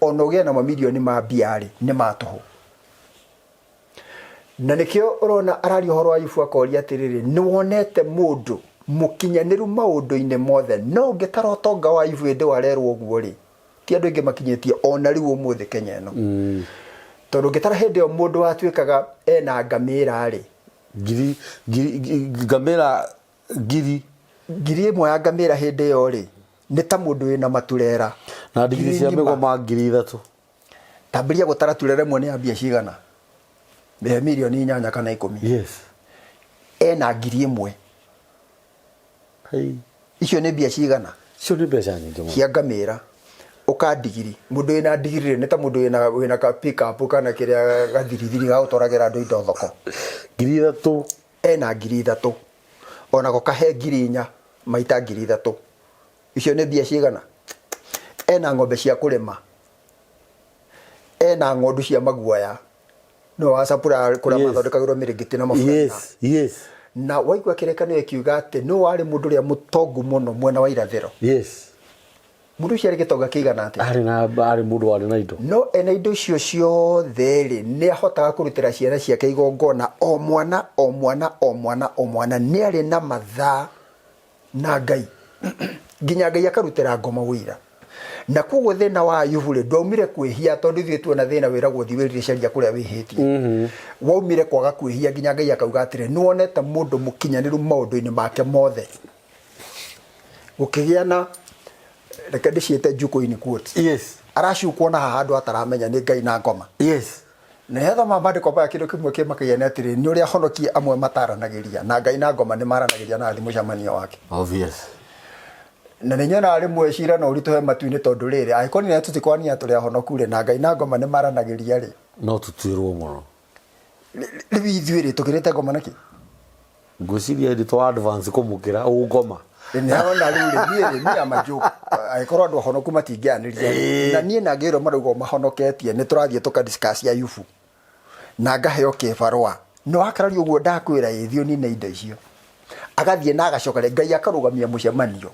ona ũgĩe na mamirioni ma mbia rĩ, nĩ ma tũhũ. Na nĩkĩo ũrona araria ũhoro wa Ayubu akoria atĩrĩrĩ, nĩ wonete mũndũ mũkinyanĩru maũndũ-inĩ mothe, no ũngĩtara ũtonga wa Ayubu hĩndĩ ĩyo arerwo ũguo rĩ, ti andũ aingĩ makinyĩtie ona rĩu ũmũthĩ Kenya ĩno. Tondũ ũngĩtara hĩndĩ ĩyo mũndũ watuĩkaga ena ngamĩra rĩ, Ngiri, ngiri, ngamĩra ngiri. 1000 ya ngamĩra hĩndĩ ĩyo rĩ, nĩ ta mũndũ wĩna maturera. Na ndigiri cia Ngiri ng'ima. mĩgoma 3000. Tambĩria gũtara turera ĩmwe nĩ ya mbia cigana? Mĩhe mirioni 8 kana 10. Yes. Ena 1000. Hey. Icio nĩ mbia cigana? Icio nĩ mbeca nyingĩ mũno. Cia ngamĩra. Ũka ndigiri. Mũndũ wĩna ndigiri rĩ, nĩ ta mũndũ wĩna ka pick up kana kĩrĩa gathirithiri ga gũtwaragĩra andũ indo thoko. 3000. Ena 3000. Onako kahe 4000 maita 3000. Icio nĩ mbia cigana? Ena ng'ombe cia kũrĩma. Ena ng'ondu cia maguoya. Nĩwe wa supply kũrĩa mathondekagĩrwo mĩrĩngĩti na maburana. Yes, yes. Na waigua kĩrĩkanĩro ĩkiuga atĩ nũ warĩ mũndũ ũrĩa mũtongu mũno mwena wa irathĩro? Yes. Mũndũ ũcio arĩ gĩtonga kĩigana atĩa? Arĩ na arĩ mũndũ warĩ na indo. No ena indo icio ciothe rĩ, nĩ ahotaga kũrutĩra ciana ciake igongona o mwana o mwana o mwana o mwana. Nĩ arĩ na mathaa na Ngai nginya Ngai akarutĩra ngoma ũira. Na koguo thĩna wa Ayubu rĩ, ndwaumire kwĩhia tondũ ithuĩ tuona thĩna wĩragwo thiĩ wĩrire caria kũrĩa wĩhĩtie. Waumire kwaga kwĩhia nginya Ngai akauga atĩrĩ, nĩ wonete mũndũ mũkinyanĩru maũndũ-inĩ make mothe. Gũkĩgĩa na, reke ndĩciĩte njukũ in quotes. Yes. Aracukwo na haha andũ ataramenya nĩ Ngai na ngoma. Na yathoma maandĩko maya kĩndũ kĩmwe kĩmakagia nĩ atĩrĩ nĩ ũrĩa ahonokie amwe mataranagĩria na Ngai na ngoma nĩ maranagĩria na athi mũcemanio wake. Obvious. Na nĩ nyonaga rĩmwe cira no ũritũhe matu-inĩ tondũ rĩrĩ angĩkorwo nĩ tũtikwania tũrĩ ahonoku rĩ na Ngai na ngoma nĩ maranagĩria rĩ No tũtuĩrwo mũno. Rĩu ithuĩ rĩ tũkĩrĩte ngoma nakĩ? Ngwĩciria nĩ twa advance kũmũkĩra ũngoma. Nĩona rĩu rĩ niĩ rĩ niĩ ama joke angĩkorwo andũ ahonoku matingĩanĩria rĩ na niĩ na ngĩrwo marauga mahonoketie nĩ tũrathiĩ tũka discuss Ayubu na ngaheo kĩbarũa na wakararia ũguo ndakwĩra ĩ thiĩ ũnine indo icio agathiĩ na agacoka rĩ Ngai akarũgamia mũcemanio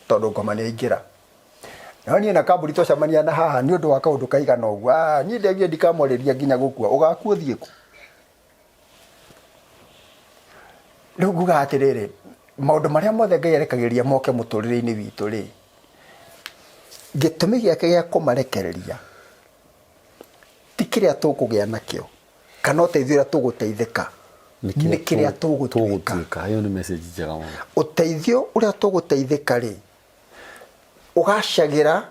tondũ ngoma nĩ aingĩra no niĩ na kambuni twacemania na haha nĩ ũndũ wa kaũndũ kaigana ũguo ah, niĩ ndegire ndikamwarĩria nginya gũkua ũgakua ũthiĩ kũ rĩu nguga atĩrĩrĩ maũndũ marĩa mothe Ngai arekagĩrĩria moke mũtũrĩre-inĩ witũ rĩ gĩtũmi gĩake gĩa kũmarekereria ti kĩrĩa tũkũgĩa nakĩo kana ũteithio ũrĩa tũgũteithĩka nĩ kĩrĩa tũgũtuĩka Tũgũtuĩka. Ĩyo nĩ message njega mũno. Ũteithio ũrĩa tũgũteithĩka rĩ ũgacagĩra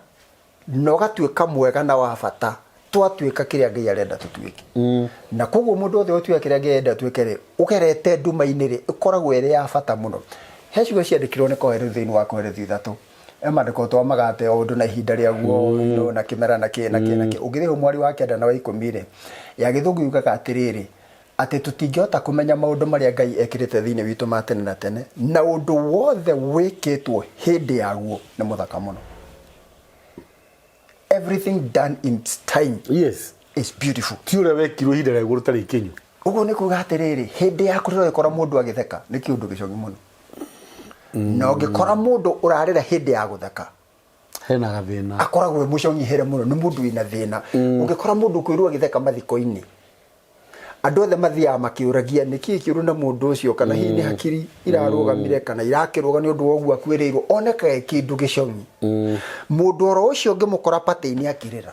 na ũgatuĩka mwega na wa bata twatuĩka kĩrĩa Ngai arenda tũtuĩke. Na koguo mũndũ wothe ũtuĩka kĩrĩa Ngai arenda atuĩke rĩ, ũgerete nduma-inĩ rĩ, ĩkoragwo ĩrĩ ya bata mũno. He ciugo ciandĩkirwo nĩ Kohelethu thĩinĩ wa Kohelethu ithatũ. He maandĩko twamaga atĩ o ũndũ na ihinda rĩaguo, na kĩmera na kĩ na kĩ na kĩ. Ũngĩthiĩ hau mwari wa kenda na wa ikũmi rĩ, ya gĩthũngũ yugaga atĩrĩrĩ, atĩ tũtingĩhota kũmenya maũndũ marĩa Ngai ekĩrĩte thĩinĩ witũ ma tene na tene, na ũndũ wothe wĩkĩtwo hĩndĩ yaguo nĩ mũthaka mũno. Everything done in its time is beautiful. Ti ũrĩa wekirwo ihinda rĩaguo rĩtarĩ ikinyu. Ũguo nĩ kuga atĩrĩrĩ, hĩndĩ ya kũrĩra ũgĩkora mũndũ agĩtheka nĩ kĩũndũ gĩcogi mũno. Na ũngĩkora mũndũ ũrarĩra hĩndĩ ya gũtheka Hena gathĩna. Akoragwo e mũcong'ihere mũno, nĩ mũndũ wĩna thĩna. Ũngĩkora mũndũ ũkwĩrwo agĩtheka mathiko-inĩ, andũ othe mathiaga makĩũragia nĩkĩĩ kĩũru na mũndũ ũcio, kana hihi nĩ hakiri irarũgamire, kana irakĩrũga nĩ ũndũ wa ũguo akuĩrĩirwo, onekaga e kĩndũ gĩcong'i. Mũndũ oro ũcio ũngĩmũkora patĩ-inĩ akĩrĩra,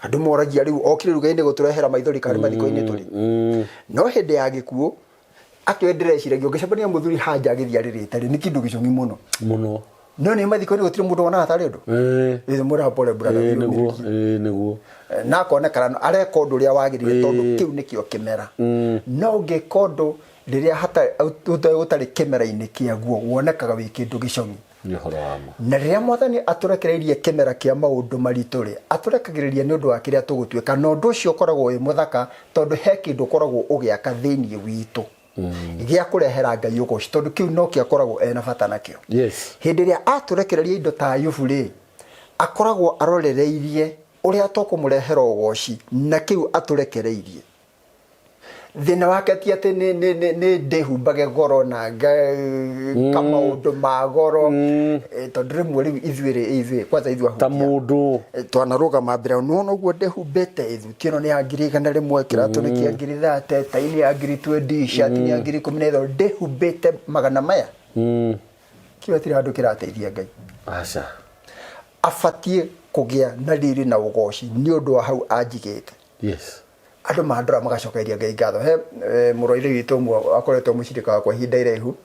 andũ moragia rĩu okire ruga-inĩ gũtũrehera maithori kana nĩ mathiko-inĩ tũrĩ. No hĩndĩ ya gĩkuũ, akĩo ndĩreciragia ũngĩcemania na mũthuri hanja agĩthiĩ arĩrĩte rĩ, nĩ kĩndũ gĩcong'i mũno. Mũno. No nĩ mathiko-inĩ gũtirĩ mũndũ wonaga tarĩ ũndũ. Ĩĩ mwĩraga pole brother. Nĩguo, ĩĩ nĩguo. Na akonekana areka ũndũ ũrĩa wagĩrĩire tondũ kĩu nĩkĩo kĩmera. No ũngĩka ũndũ rĩrĩa ũtarĩ kĩmera-inĩ kĩaguo wonekaga wĩ kĩndũ gĩcong'i. Nĩ ũhoro wa ma. Na rĩrĩa Mwathani atũrekereirie kĩmera kĩa maũndũ maritũ-rĩ, atũrekagĩrĩria nĩ ũndũ wa kĩrĩa tũgũtuĩka, na ũndũ ũcio ũkoragwo wĩ mũthaka tondũ he kĩndũ ũkoragwo ũgĩaka thĩinĩ witũ gĩa kũrehera Ngai ũgoci, tondũ kĩu nokĩo akoragwo ena bata nakĩo. Hĩndĩ ĩrĩa atũrekereria indo ta Ayubu-rĩ, akoragwo arorereirie ũrĩa tũkũmũrehera ũgoci na kĩu atũrekereirie. Thĩna wake ti atĩ nĩ nĩ nĩ nĩ ndĩhumbage goro na ngeka maũndũ ma goro. Tondũ rĩmwe rĩu ithuĩ rĩ ithuĩ kwanza ithuĩ Ta ahunjia mũndũ. Twanarũgama mbere nĩwona ũguo ndĩhumbĩte thuti ĩno nĩ ya 100,000 kĩratũ nĩ kĩa 30,000 tai nĩ ya 20,000 shati nĩ ya 15,000 ndĩhumbĩte magana maya. Kĩu hatirĩ handũ kĩrateithia Ngai. Aca. Abatiĩ kũgĩa na riri na ũgoci nĩ ũndũ wa hau anjigĩte. Andũ mandora magacokeria Ngai ngatho. He mũrũ wa ithe witũ ũmwe akoretwo mũcirika wakwa ihinda iraihu,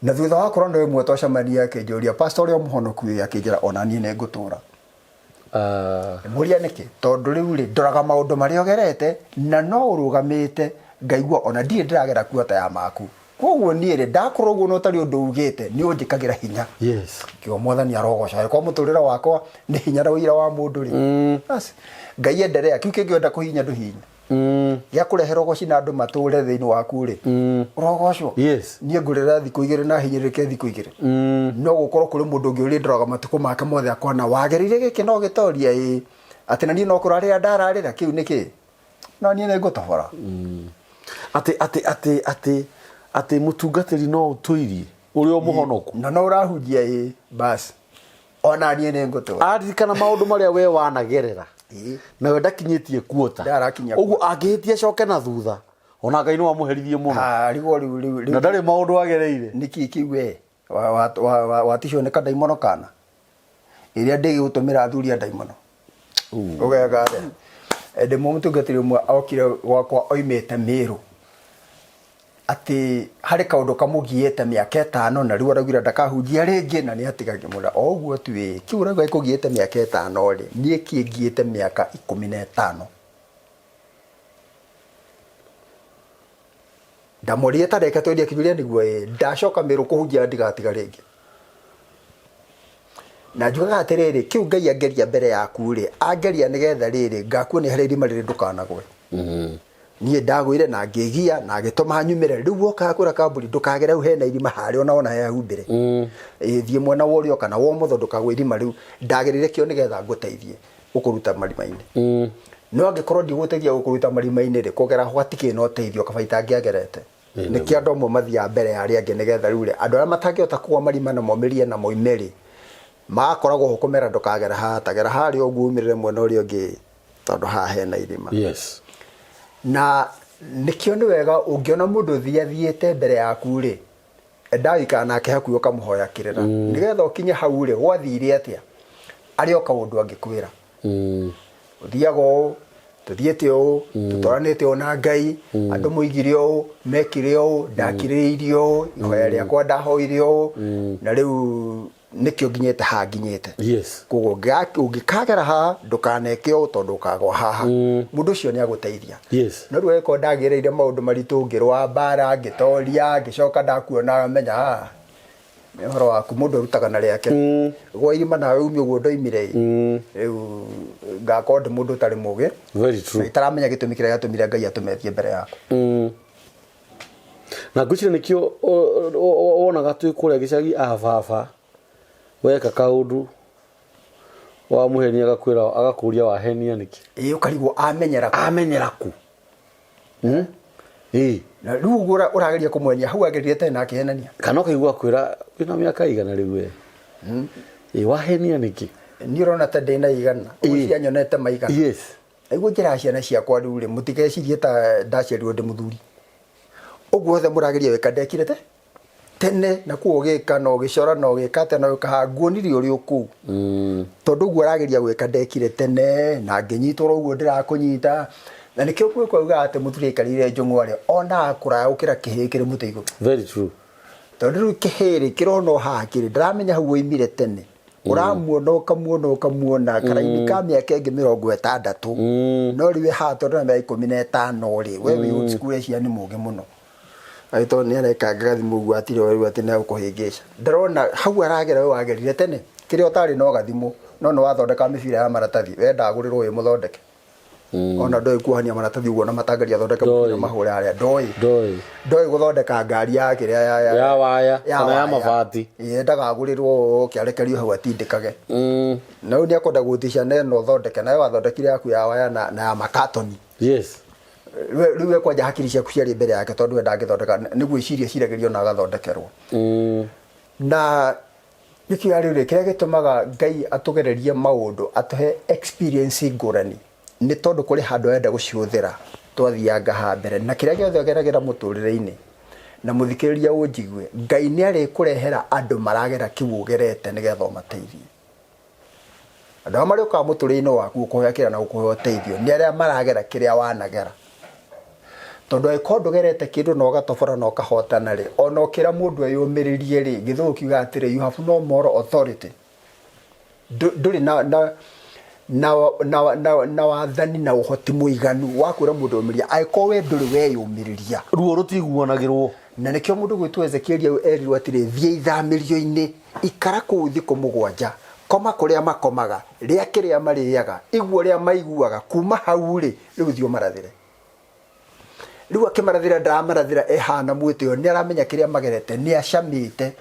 na thutha wa korona ĩmwe twacemania akĩnjũria, pastor ũrĩa mũhonoku ĩ, akĩnjĩra ona niĩ nĩ ngũtũra. Ngĩmũria nĩkĩ, tondũ rĩu rĩ ndoraga maũndũ marĩa ũgerete na no ũrũgamĩte ngaigua ona ndirĩ ndĩragera kuota ya maku. Koguo niĩ rĩ ndakorwo ũguo na ũtarĩ ũndũ ugĩte nĩ ũnjĩkagĩra hinya. Kiugo Mwathani arogoca. Angĩkorwo mũtũrĩre wakwa nĩ hinya na ũira wa mũndũ rĩ, bas Ngai enderea. Kĩu kĩngĩ wenda kũhihinya ndũhihinye. Gĩa kũrehera ũgoci na andũ matũre thĩinĩ waku rĩ, ũrogocwo. Niĩ ngũrĩra thikũ igĩrĩ na hinyĩrĩrĩke thikũ igĩrĩ. No gũkorwo kũrĩ mũndũ ũngĩ ũrĩndoraga matukũ make mothe akona wagereire gĩkĩ na ũgĩtoria ĩĩ. Atĩ na niĩ no kũrarĩra ndararĩra, kĩu nĩ kĩĩ? No niĩ nĩ ngũtobora. Atĩ atĩ atĩ atĩ atĩ mũtungatĩri no ũtũirie ũrĩ o mũhonoku. Na no ũrahunjia ĩĩ, bas. Ona niĩ nĩ ngũtũra. Aririkana maũndũ marĩa we wanagerera. Nawe ndakinyĩtie kuota. Ndarakinyia Ũguo angĩhĩtia acoke na thutha, ona Ngai no amũherithie mũno. Arigwo rĩu rĩu rĩu. Na ndarĩ maũndũ agereire. Nĩkĩ kĩu we waticwo nĩ kandaimono kana? Ĩrĩa ndĩgĩgũtũmĩra athuri a ndaimono. Ũgeka atĩa? Ndĩ mũtungatĩri ũmwe okire gwakwa oimĩte Mĩrũ. Atĩ harĩ kaũndũ kamũgiĩte mĩaka ĩtano na rĩu araugire ndakahunjia rĩngĩ na nĩ atiga. Ngĩmwĩra o ũguo tu ĩĩ, kĩu ũrauga gĩkũgiĩte mĩaka ĩtano rĩ, niĩ kĩngiĩte mĩaka 15. Ndamũririe ta reke twendie akĩnjũria nĩguo ĩĩ, ndacoka Mĩrũ kũhunjia ndigatiga rĩngĩ. Na njugaga atĩrĩrĩ, kĩu Ngai angeria mbere yaku rĩ, angeria nĩgetha rĩrĩ, ngakuonia harĩa irima rĩrĩ ndũkanagwe. Niĩ ndagũire na ngĩgia na agĩtũma nyumĩre. Rĩu woka kwĩra kambuni ndũkagere hau hena irima harĩa ona wona he humbĩre. Ĩĩ thiĩ mwena wa ũrĩo kana wa ũmotho ndũkagwe irima rĩu. Ndagereire kĩo nĩgetha ngũteithie gũkũruta marima-inĩ. No angĩkorwo ndigũteithia gũkũruta marima-inĩ rĩ, kũgera ho hatikĩrĩ na ũteithio kaba itangĩagerete. Nĩkĩo andũ amwe mathiaga mbere ya arĩa angĩ nĩgetha rĩu rĩ, andũ arĩa matangĩhota kũgwa marima na momĩrie na moime rĩ, magakoragwo ho kũmera ndũkagere haha, ta gera harĩa ũguo umĩrĩre mwena ũrĩa ũngĩ tondũ haha hena irima. Na nĩkĩo nĩ wega ũngĩona mũndũ ũthiathiĩte mbere yaku rĩ, endaga gũikara nake hakuhĩ ũkamũhoya kĩrĩra. Nĩgetha ũkinye hau rĩ, gwathire atĩa? Arĩ o kaũndũ angĩkwĩra. Ũthiaga ũũ, tũthiĩte ũũ, tũtwaranĩte ũũ na Ngai, andũ moigire ũũ, mekire ũũ, ndakirĩrĩirie ũũ, ihoya rĩakwa ndahoire ũũ, na rĩu nĩkĩo nginyĩte haha nginyĩte. Koguo ũngĩkagera haha, ndũkaneke ũũ tondũ ũkagwa haha. Mũndũ ũcio nĩ agũteithia. No rĩu angĩkorwo ndagereire maũndũ maritũ, ngĩrũa mbara, ngĩtoria, ngĩcoka ndakuona menya haha, nĩ ũhoro waku mũndũ arutaga na rĩake. Gwa irima nawe ume ũguo ndoimire ĩ, rĩu ngakorwo ndĩ mũndũ ũtarĩ mũgĩ. Very true. Na itaramenya gĩtũmi kĩrĩa gĩatũmire Ngai atũme thiĩ mbere yaku. Na ngwĩciria nĩkĩo wonaga twĩ kũrĩa gĩcagi a baba weka kaũndũ wamũhenia agakwĩra agakũria wahenia nĩkĩ. Ĩĩ ũkarigwo amenyera kũ. Amenyera kũ. Ĩĩ. Na rĩu ũguo ũrageria kũmwenia hau agerire tene na akĩhenania. Kana ũkaigua akwĩra wĩna mĩaka igana rĩu we. Ĩĩ wahenia nĩkĩ. Niĩ ũrona ta ndĩna igana. Ũgwĩciria nyonete maigana. Nĩguo njĩraga ciana ciakwa rĩu rĩ, mũtigecirie ta ndaciarirwo ndĩ mũthuri. Ũguo wothe mũrageria gwĩka ndekire te tene na kuo ũgĩka na ũgĩcora na ũgĩka atĩa na ũgĩka haha nguonirie ũrĩ o kũu. Tondũ ũguo ũrageria gwĩka ndekire tene na ngĩnyitwo oro ũguo ndĩrakũnyita. Na nĩkĩo mũgĩkũyũ augaga atĩ mũthuri aikarĩire njũng'wa rĩ, onaga kũraya gũkĩra kĩhĩĩ kĩrĩ mũtĩ igũrũ. Very true. Tondũ rĩu kĩhĩĩ rĩ, kĩrona o haha kĩrĩ, ndaramenya hau woimire tene. Ũramuona ũkamuona ũkamuona karaini ka mĩaka ĩngĩ 60. No rĩu haha tondũ na mĩaka 15 rĩ, we wĩ old school eciria nĩ mũgĩ mũno. Agĩkorwo nĩ arekanga gathimũ ũguo atirĩ rĩu atĩ nĩ egũkũhĩngĩca. Ndarona hau aragera we wagerire tene. Kĩrĩa ũtarĩ no gathimũ, no nĩ wathondeka mĩbira ya maratathi, we ndagũrĩrwo wĩ mũthondeke. Ona ndoĩ kuohania maratathi ũguo na matangaria athondeke mũbira mahũre harĩa ndoĩ. Ndoĩ. Ndoĩ gũthondeka ngari ya kĩrĩa ya ya Ya waya kana ya mabati. Yendaga agũrĩrwo oke arekerio hau atindĩkage. Na rĩu nĩ ekwenda gũtica na ĩno ũthondeke nawe wathondekire yaku ya waya na, na ya makatoni. Rĩu we kwanja hakiri ciaku ciarĩ mbere yake tondũ we ndangĩthondeka nĩ gwĩciria eciragĩria ona agathondekerwo. Na Nĩkĩo rĩu rĩ, kĩrĩa gĩtũmaga Ngai atũgererie maũndũ, atũhe experience ngũrani, nĩ tondũ kũrĩ handũ arenda gũcihũthĩra twathianga haha mbere. Na kĩrĩa gĩothe ũgeragĩra mũtũrĩre-inĩ, na mũthikĩrĩria ũnjigue, Ngai nĩ arĩkũrehera andũ maragera kĩu ũgerete nĩgetha ũmateithie. Andũ arĩa marĩũkaga mũtũrĩre-inĩ waku gũkũhoya kĩrĩra na gũkũhe ũteithio nĩ arĩa maragera kĩrĩa wanagera. Tondũ angĩkorwo ndũgerete kĩndũ na ũgatobora na ũkahotana rĩ, ona ũkĩra mũndũ eyũmĩrĩrie rĩ, gĩthũngũ kiugaga atĩrĩ, you have no moral authority. Ndũrĩ na, na, na, na, na, na wathani na ũhoti mũiganu wa kwĩra mũndũ eyũmĩrĩrie angĩkorwo we ndũrĩ weyũmĩrĩria. Ruo rũtiguanagĩrwo. Na nĩkĩo mũndũ gwĩtwo Ezekieli erirwo atĩrĩ, thiĩ ithamĩrio-inĩ, ikara kũu thikũ mũgwanja, koma kũrĩa makomaga, rĩa kĩrĩa marĩaga, igua ũrĩa maiguaga, kuma hau-rĩ, rĩu thiĩ ũmarathĩre. Rĩu akĩmarathĩra ndaramarathĩra ehana mwĩtĩo, nĩ aramenya kĩrĩa magerete, nĩ acamĩte,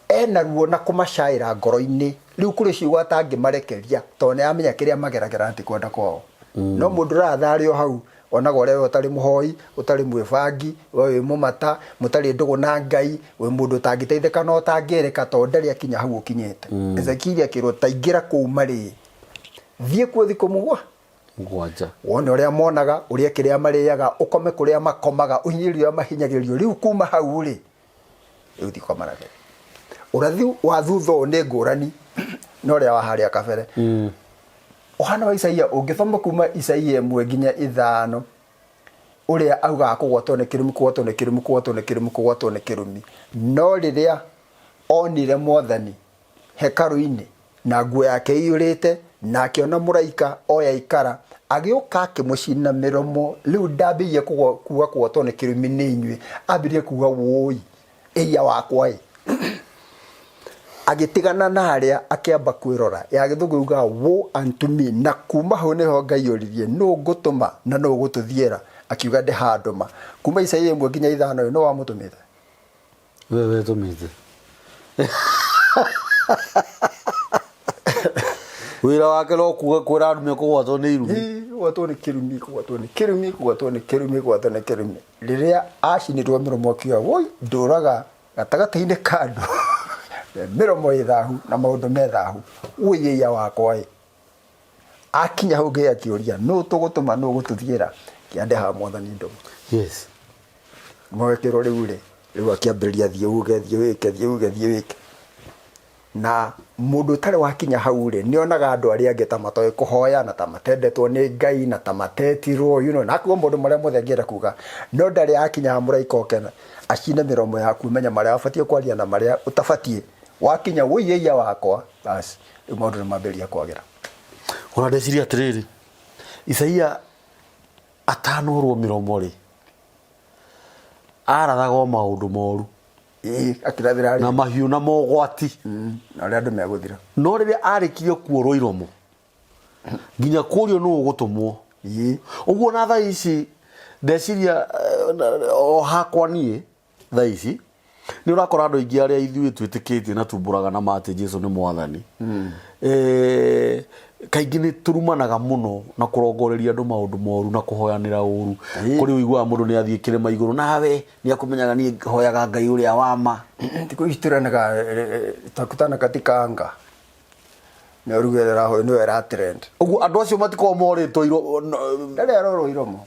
ena ruo na kũmacaĩra ngoro-inĩ. Rĩu kũrĩ ciugo atangĩmarekeria tondũ nĩ aramenya kĩrĩa mageragĩra na ti kwenda kwao. No mũndũ ũratha arĩ o hau, onaga ũrĩa we ũtarĩ mũhoi, ũtarĩ mwĩbangi, we wĩ mũmata, mũtarĩ ndũgũ na Ngai, wĩ mũndũ ũtangĩteithĩka na ũtangĩrĩka tondũ ndarĩ akinya hau ũkinyĩte. Ezekieli akĩrwo ta ingĩra kũu marĩ, thiĩ kuo thikũ mũgwanja. Wone ũrĩa monaga, ũrĩe kĩrĩa marĩaga, ũkome kũrĩa makomaga, ũhinyĩrĩrio ũrĩa mahinyagĩrĩrio. Rĩu kuma hau rĩ, rĩu thiĩ ũkamarathĩre. Ũrathi wa thutha ũyũ nĩ ngũrani na ũrĩa wa harĩa kabere. Ũhana wa Isaia, ũngĩthoma kuma Isaia 1 nginya 5, Ũrĩa augaga kũgwatwo nĩ kĩrumi, kũgwatwo nĩ kĩrumi, kũgwatwo nĩ kĩrumi, kũgwatwo nĩ kĩrumi. No rĩrĩa onire Mwathani hekarũ-inĩ na nguo yake ĩiyũrĩte, na akĩona mũraika oya ikara, agĩũka akĩmũcina mĩromo, rĩu ndambĩrĩirie kuga kũgwatwo nĩ kĩrumi nĩ inyuĩ, ambĩrĩirie kuga wũi, ĩiya wakwa ĩ. Agĩtigana na arĩa akĩamba kwĩrora. Ya gĩthũngũ yugaga woe unto me. Na kuma hau nĩho Ngai oririe nũ ngũtũma na nũ ũgũtũthiĩra? Akiuga ndĩ haha ndũma. Kuma Isaia 1 nginya 5 ĩ, nũ wamũtũmĩte? We wetũmĩte. Wĩra wake no kuga kwĩra andũ mekũgwatwo nĩ irumi. Ĩ, Kũgwatwo nĩ kĩrumi, kũgwatwo nĩ kĩrumi, kũgwatwo nĩ kĩrumi, kũgwatwo nĩ kĩrumi. Rĩrĩa acinirwo mĩromo akiuga woi ndũraga gatagatĩ-inĩ ka andũ mĩromo ĩ thahu na maũndũ me thahu wũi ĩiya wakwa ĩ akinya hau Ngai akĩũria nũ tũgũtũma nũ ũgũtũthiĩra kĩande haha mwathani ndũma Yes. mwekĩrwo rĩu rĩ rĩu akĩambĩrĩria thiĩ uge thiĩ wĩke thiĩ uge thiĩ wĩke Na mũndũ ũtarĩ wakinya hau rĩ, nĩ onaga andũ arĩa angĩ ta matoĩ kũhoya na ta matendetwo nĩ Ngai na ta matetirwo, you know, na akuga maũndũ marĩa mothe angĩenda kuga. No ndarĩ akinya ha mũraika oke acine mĩromo yaku ũmenye marĩa ũbatiĩ kwaria na marĩa ũtabatiĩ. Wakinya wũi ĩiya wakwa, bas, rĩu maũndũ nĩ mambĩrĩria kwagĩra. Ona ndeciria atĩrĩrĩ, Isaia atanorwo mĩromo rĩ, arathaga o maũndũ moru. Ĩĩ, akĩrathĩra na arĩa mahiũ na mogwati na ũrĩa andũ megũthira. No rĩrĩa arĩkirie kuorwo iromo nginya kũrio nũ ũgũtũmwo. Ũguo na thaa ici ndeciria o hakwa niĩ thaa ici nĩ ũrakora andũ aingĩ arĩa ithuĩ twĩtĩkĩtie na tumbũraga na ma atĩ Jesu nĩ mwathani. Kaingĩ nĩ tũrumanaga mũno na kũrongoreria andũ maũndũ moru na kũhoyanĩra ũru. Kũrĩ ũiguaga mũndũ nĩ athiĩ kĩrĩma igũrũ nawe nĩ akũmenyaga niĩ hoyaga Ngai ũrĩa wa ma. Thikũ ici tũrenaga tutakutana katika anga nĩ ruga ĩrĩa ĩrahoywo nĩyo ĩra trend. Ũguo andũ acio matikoragwo morĩtwo Ndarĩ arorwo iromo.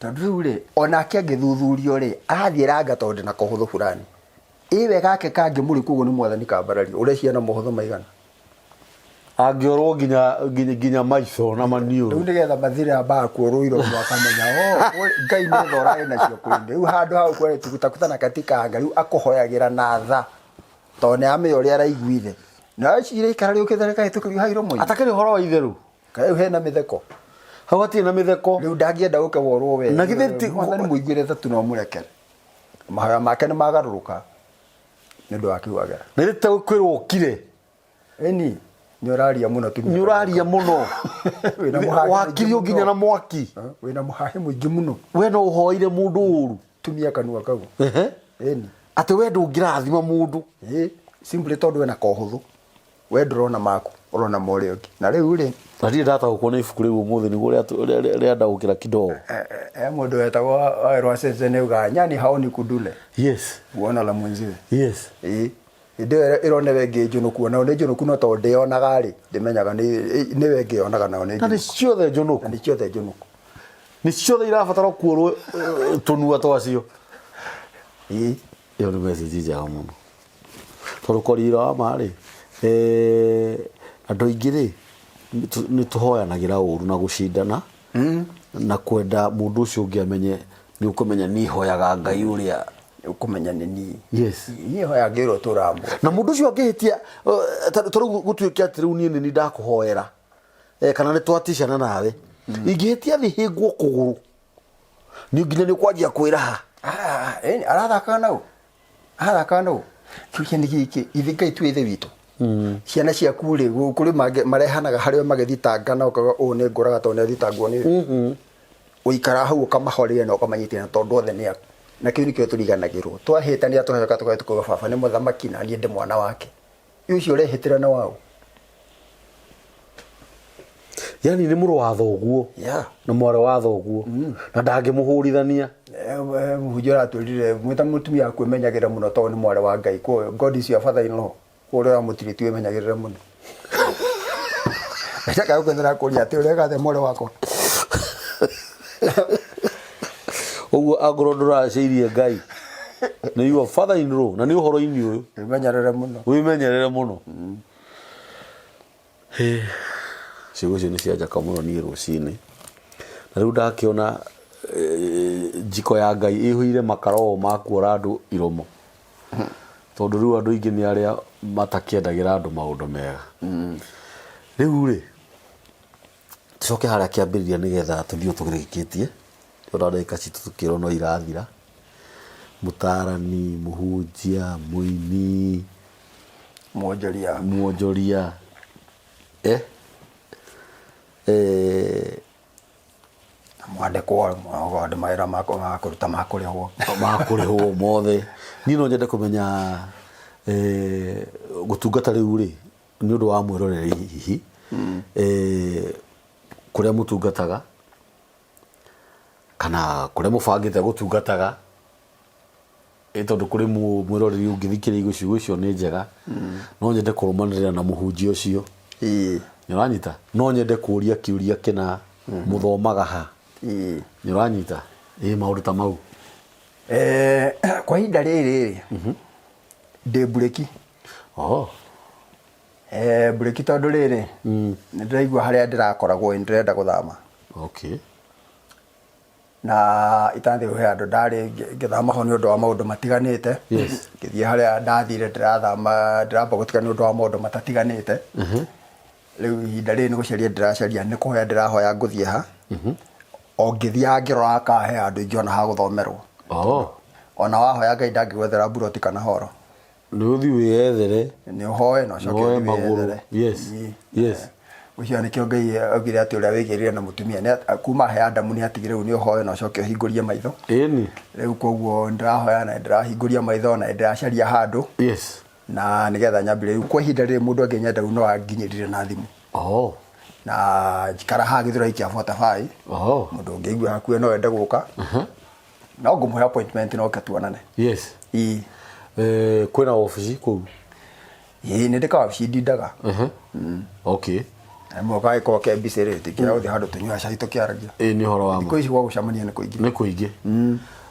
Tondũ rĩu rĩ, onake angĩthuthurio rĩ, arathiĩ ranga tondũ ndĩna kohũthũ fulani. Ĩ we gake kangĩ mũrĩ kuo ũguo nĩ mwathani kambarario, ũreciria na mohũthũ maigana? Angĩorwo nginya nginya nginya maitho na Rĩu maniũrũ. nĩgetha mathire ambaga kuorwo iromo akamenya oh, Ngai nĩ tha ũrarĩ nacio kũrĩ niĩ. Rĩu handũ hau kwere tutakutana katika anga rĩu akũhoyagĩra na tha tondũ nĩ amenya ũrĩa araiguire. Na eciria ikara rĩũkĩte rĩkahĩtũkĩrio hau iromo-inĩ. Atakĩrĩ ũhoro wa itherũ. Rĩu hena mĩtheko. Hau hatirĩ na mĩtheko. Rĩu ndangĩenda ũke worwo we. Na githĩ ti- Mwathani mũiguĩre tha tu na ũmũrekere. Mahoya make nĩ magarũrũka nĩ ũndũ wa kĩu agera. Na githĩ ti kwĩrwo ũkire. Ĩni nĩ ũraria mũno tumia. Nĩ ũraria mũno. Wĩna mũhahĩ mũingĩ Wakirio nginya mũno. na mwaki. Wĩna mũhahĩ mũingĩ mũno. We no ũhoire mũndũ ũru. Tumia kanua kau. Ĩni. Atĩ we ndũngĩrathima mũndũ. Ĩ simply tondũ wĩna kohũthũ. We ndũrona maku, ũrona ma ũrĩa ũngĩ. Na rĩu rĩ, Na ndirĩ ndataũkwo nĩ ibuku rĩu ũmũthĩ nĩguo rĩandaũkĩra kidogo. He mũndũ wetagwo Wawerũ Sensei nĩ augaga nyani haoni kudule. Yes. Huona la mwenziwe. Yes. Ĩĩ. Hĩndĩ ĩyo ĩrona ĩyo ĩngĩ njũnũku onayo nĩ njũnũku no tondũ ndĩyonaga rĩ, ndĩmenyaga nĩyo ĩngĩ yonaga nayo nĩ Na nĩ njũnũku. ciothe njũnũku. Na nĩ ciothe njũnũku. Nĩ ciothe irabatara kuorwo tũnua twacio. Ĩĩ. Ĩyo nĩ message njega mũno. Tondũ kwaria wa ma rĩ, andũ aingĩ rĩ, nĩ tũhoyanagĩra ũru na gũcindana na kwenda mũndũ ũcio ũngĩ amenye nĩ ũkũmenya niĩ hoyaga Ngai ũrĩa. Nĩ ũkũmenya nĩ niĩ. Yes. Niĩ hoya ngĩrwo tũramwo. Na mũndũ ũcio angĩhĩtia, ta rĩu gũtuĩke atĩ rĩu niĩ nĩ niĩ ndakũhoera, kana nĩ twaticana nawe, ingĩhĩtia thiĩ hĩngwo kũgũrũ, nĩ nginya nĩ ũkwanjia kwĩraha. Ah, arathakaga nau arathakaga nau kĩũria nĩ gĩkĩ ithe Ngai tu ithe witũ ciana ciaku rĩ kũrĩ marehanaga harĩa magĩthitangana ũkauga ũũ nĩ ngũraga tondũ nĩ athitangwo nĩ ũyũ ũikara hau ũkamahoreria na ũkamanyitĩrĩra tondũ othe nĩ aku na kĩu nĩkĩo tũriganagĩrwo twahĩtania tũgacoka tũgathiĩ tũkauga baba nĩ mũthamaki na niĩ ndĩ mwana wake ũcio ũrehĩtĩra nĩ waũ Yani nĩ mũrũ wa thoguo na mwarĩ wa thoguo na ndangĩmũhũrithania. Mũhunjia ũratwĩrire mwĩta mũtumia waku ĩmenyagĩrĩre mũno tondũ nĩ mwarĩ wa Ngai koguo God is your father in law koguo ũrĩa ũramũtirĩti wĩmenyagĩrĩre mũno. Ndakaga kwethera kũria atĩ ũreka atĩa mwarĩ wakwa. Ũguo angorwo ndũracĩirie Ngai nĩ your father in law na nĩ ũhoro-inĩ ũyũ Wĩmenyerere mũno. Wĩmenyerere mũno. Ciugo icio nĩ cianjaka mũno niĩ rũcinĩ. Na rĩu ndakĩona Njiko ya Ngai ĩihũire makara o ma kuora andũ iromo. Tondũ rĩu andũ aingĩ nĩ arĩa matakĩendagĩra andũ maũndũ mega. Rĩu rĩ, tũcoke harĩa kĩambĩrĩria nĩgetha tũthiĩ ũũ tũrĩkĩtie, tondũ ndagĩka citũ tũkĩrwo no irathira. Mũtaarani, mũhunjia, mũini, Mwonjoria. Mwonjoria, eh? Eh, Mwandĩkwo andũ mawĩra ma kũruta ma kũrĩhwo. Ma kũrĩhwo mothe. Niĩ no nyende kũmenya eh, gũtungata rĩu rĩ, nĩ ũndũ wa mwĩroreri hihi, eh, kũrĩa mũtungataga kana kũrĩa mũbangĩte gũtungataga, ĩ tondũ kũrĩ mwĩroreri ũngĩthikĩrĩria ciugo icio nĩ njega, no nyende kũrũmanĩrĩra na mũhunjia ũcio. Nĩ ũranyita? No nyende kũria kĩũria kĩna, mũthomaga ha? Nĩ ũranyita? Ĩ maũndũ ta mau. Eh, kwa ihinda rĩrĩ rĩ, ndĩ mburĩki. Oh. Eh, mburĩki tondũ rĩrĩ, nĩ ndĩraigua harĩa ndĩrakoragwo nĩ ndĩrenda gũthama. Okay. Na itanathiĩ he handũ ndarĩ ngĩthama ho nĩ ũndũ wa maũndũ matiganĩte. Ngĩthiĩ harĩa ndathire ndĩrathama ndĩramba gũtiga nĩ ũndũ wa maũndũ matatiganĩte. Rĩu ihinda rĩrĩ nĩ gũcaria ndĩracaria, nĩ kũhoya ndĩrahoya ngũthiĩ ha. O ngĩthiaga ngĩroraga kana he handũ ingĩona ha gũthomerwo. Oh. Ona wahoya Ngai ndangĩgwethera mburoti kana horo. Nĩ ũthiĩ wĩyethere. Nĩ ũhoe na ũcoke Woe ũthiĩ magũrũ. wĩyethere. Yes. Ĩĩ. Yes. Ũcio nĩkĩo Ngai augire atĩ ũrĩa wĩgĩrire na mũtumia nĩ kuma he Adamu nĩ atigire rĩu nĩ ũhoe na ũcoke ũhingũrie maitho. Ĩni. Rĩu koguo ndĩrahoya na ndĩrahingũria maitho na ndĩracaria handũ. Yes. Na nĩgetha nyambĩrĩrie. Rĩu kwa ihinda rĩrĩ mũndũ angĩnyenda rĩu no anginyĩrire na thimũ. Oh. Na njikara haha Gĩthũrai kĩa 45. Oh. Mũndũ ũngĩigua hakuhĩ no ende gũka. No ngũmũhe appointment no oke tuonane. Yes. Ĩĩ. Eh, kwĩna obici kũu? Ĩĩ nĩ ndĩ kawabici ndindaga. Okay. Na rĩmwe gagĩkorwo ke busy rĩ, tingĩaga gũthiĩ handũ tũnyuaga cai tũkĩaragia. Ĩĩ nĩ ũhoro wa ma. Thikũ ici gwa gũcemania nĩ kũingĩ. Nĩ kũingĩ.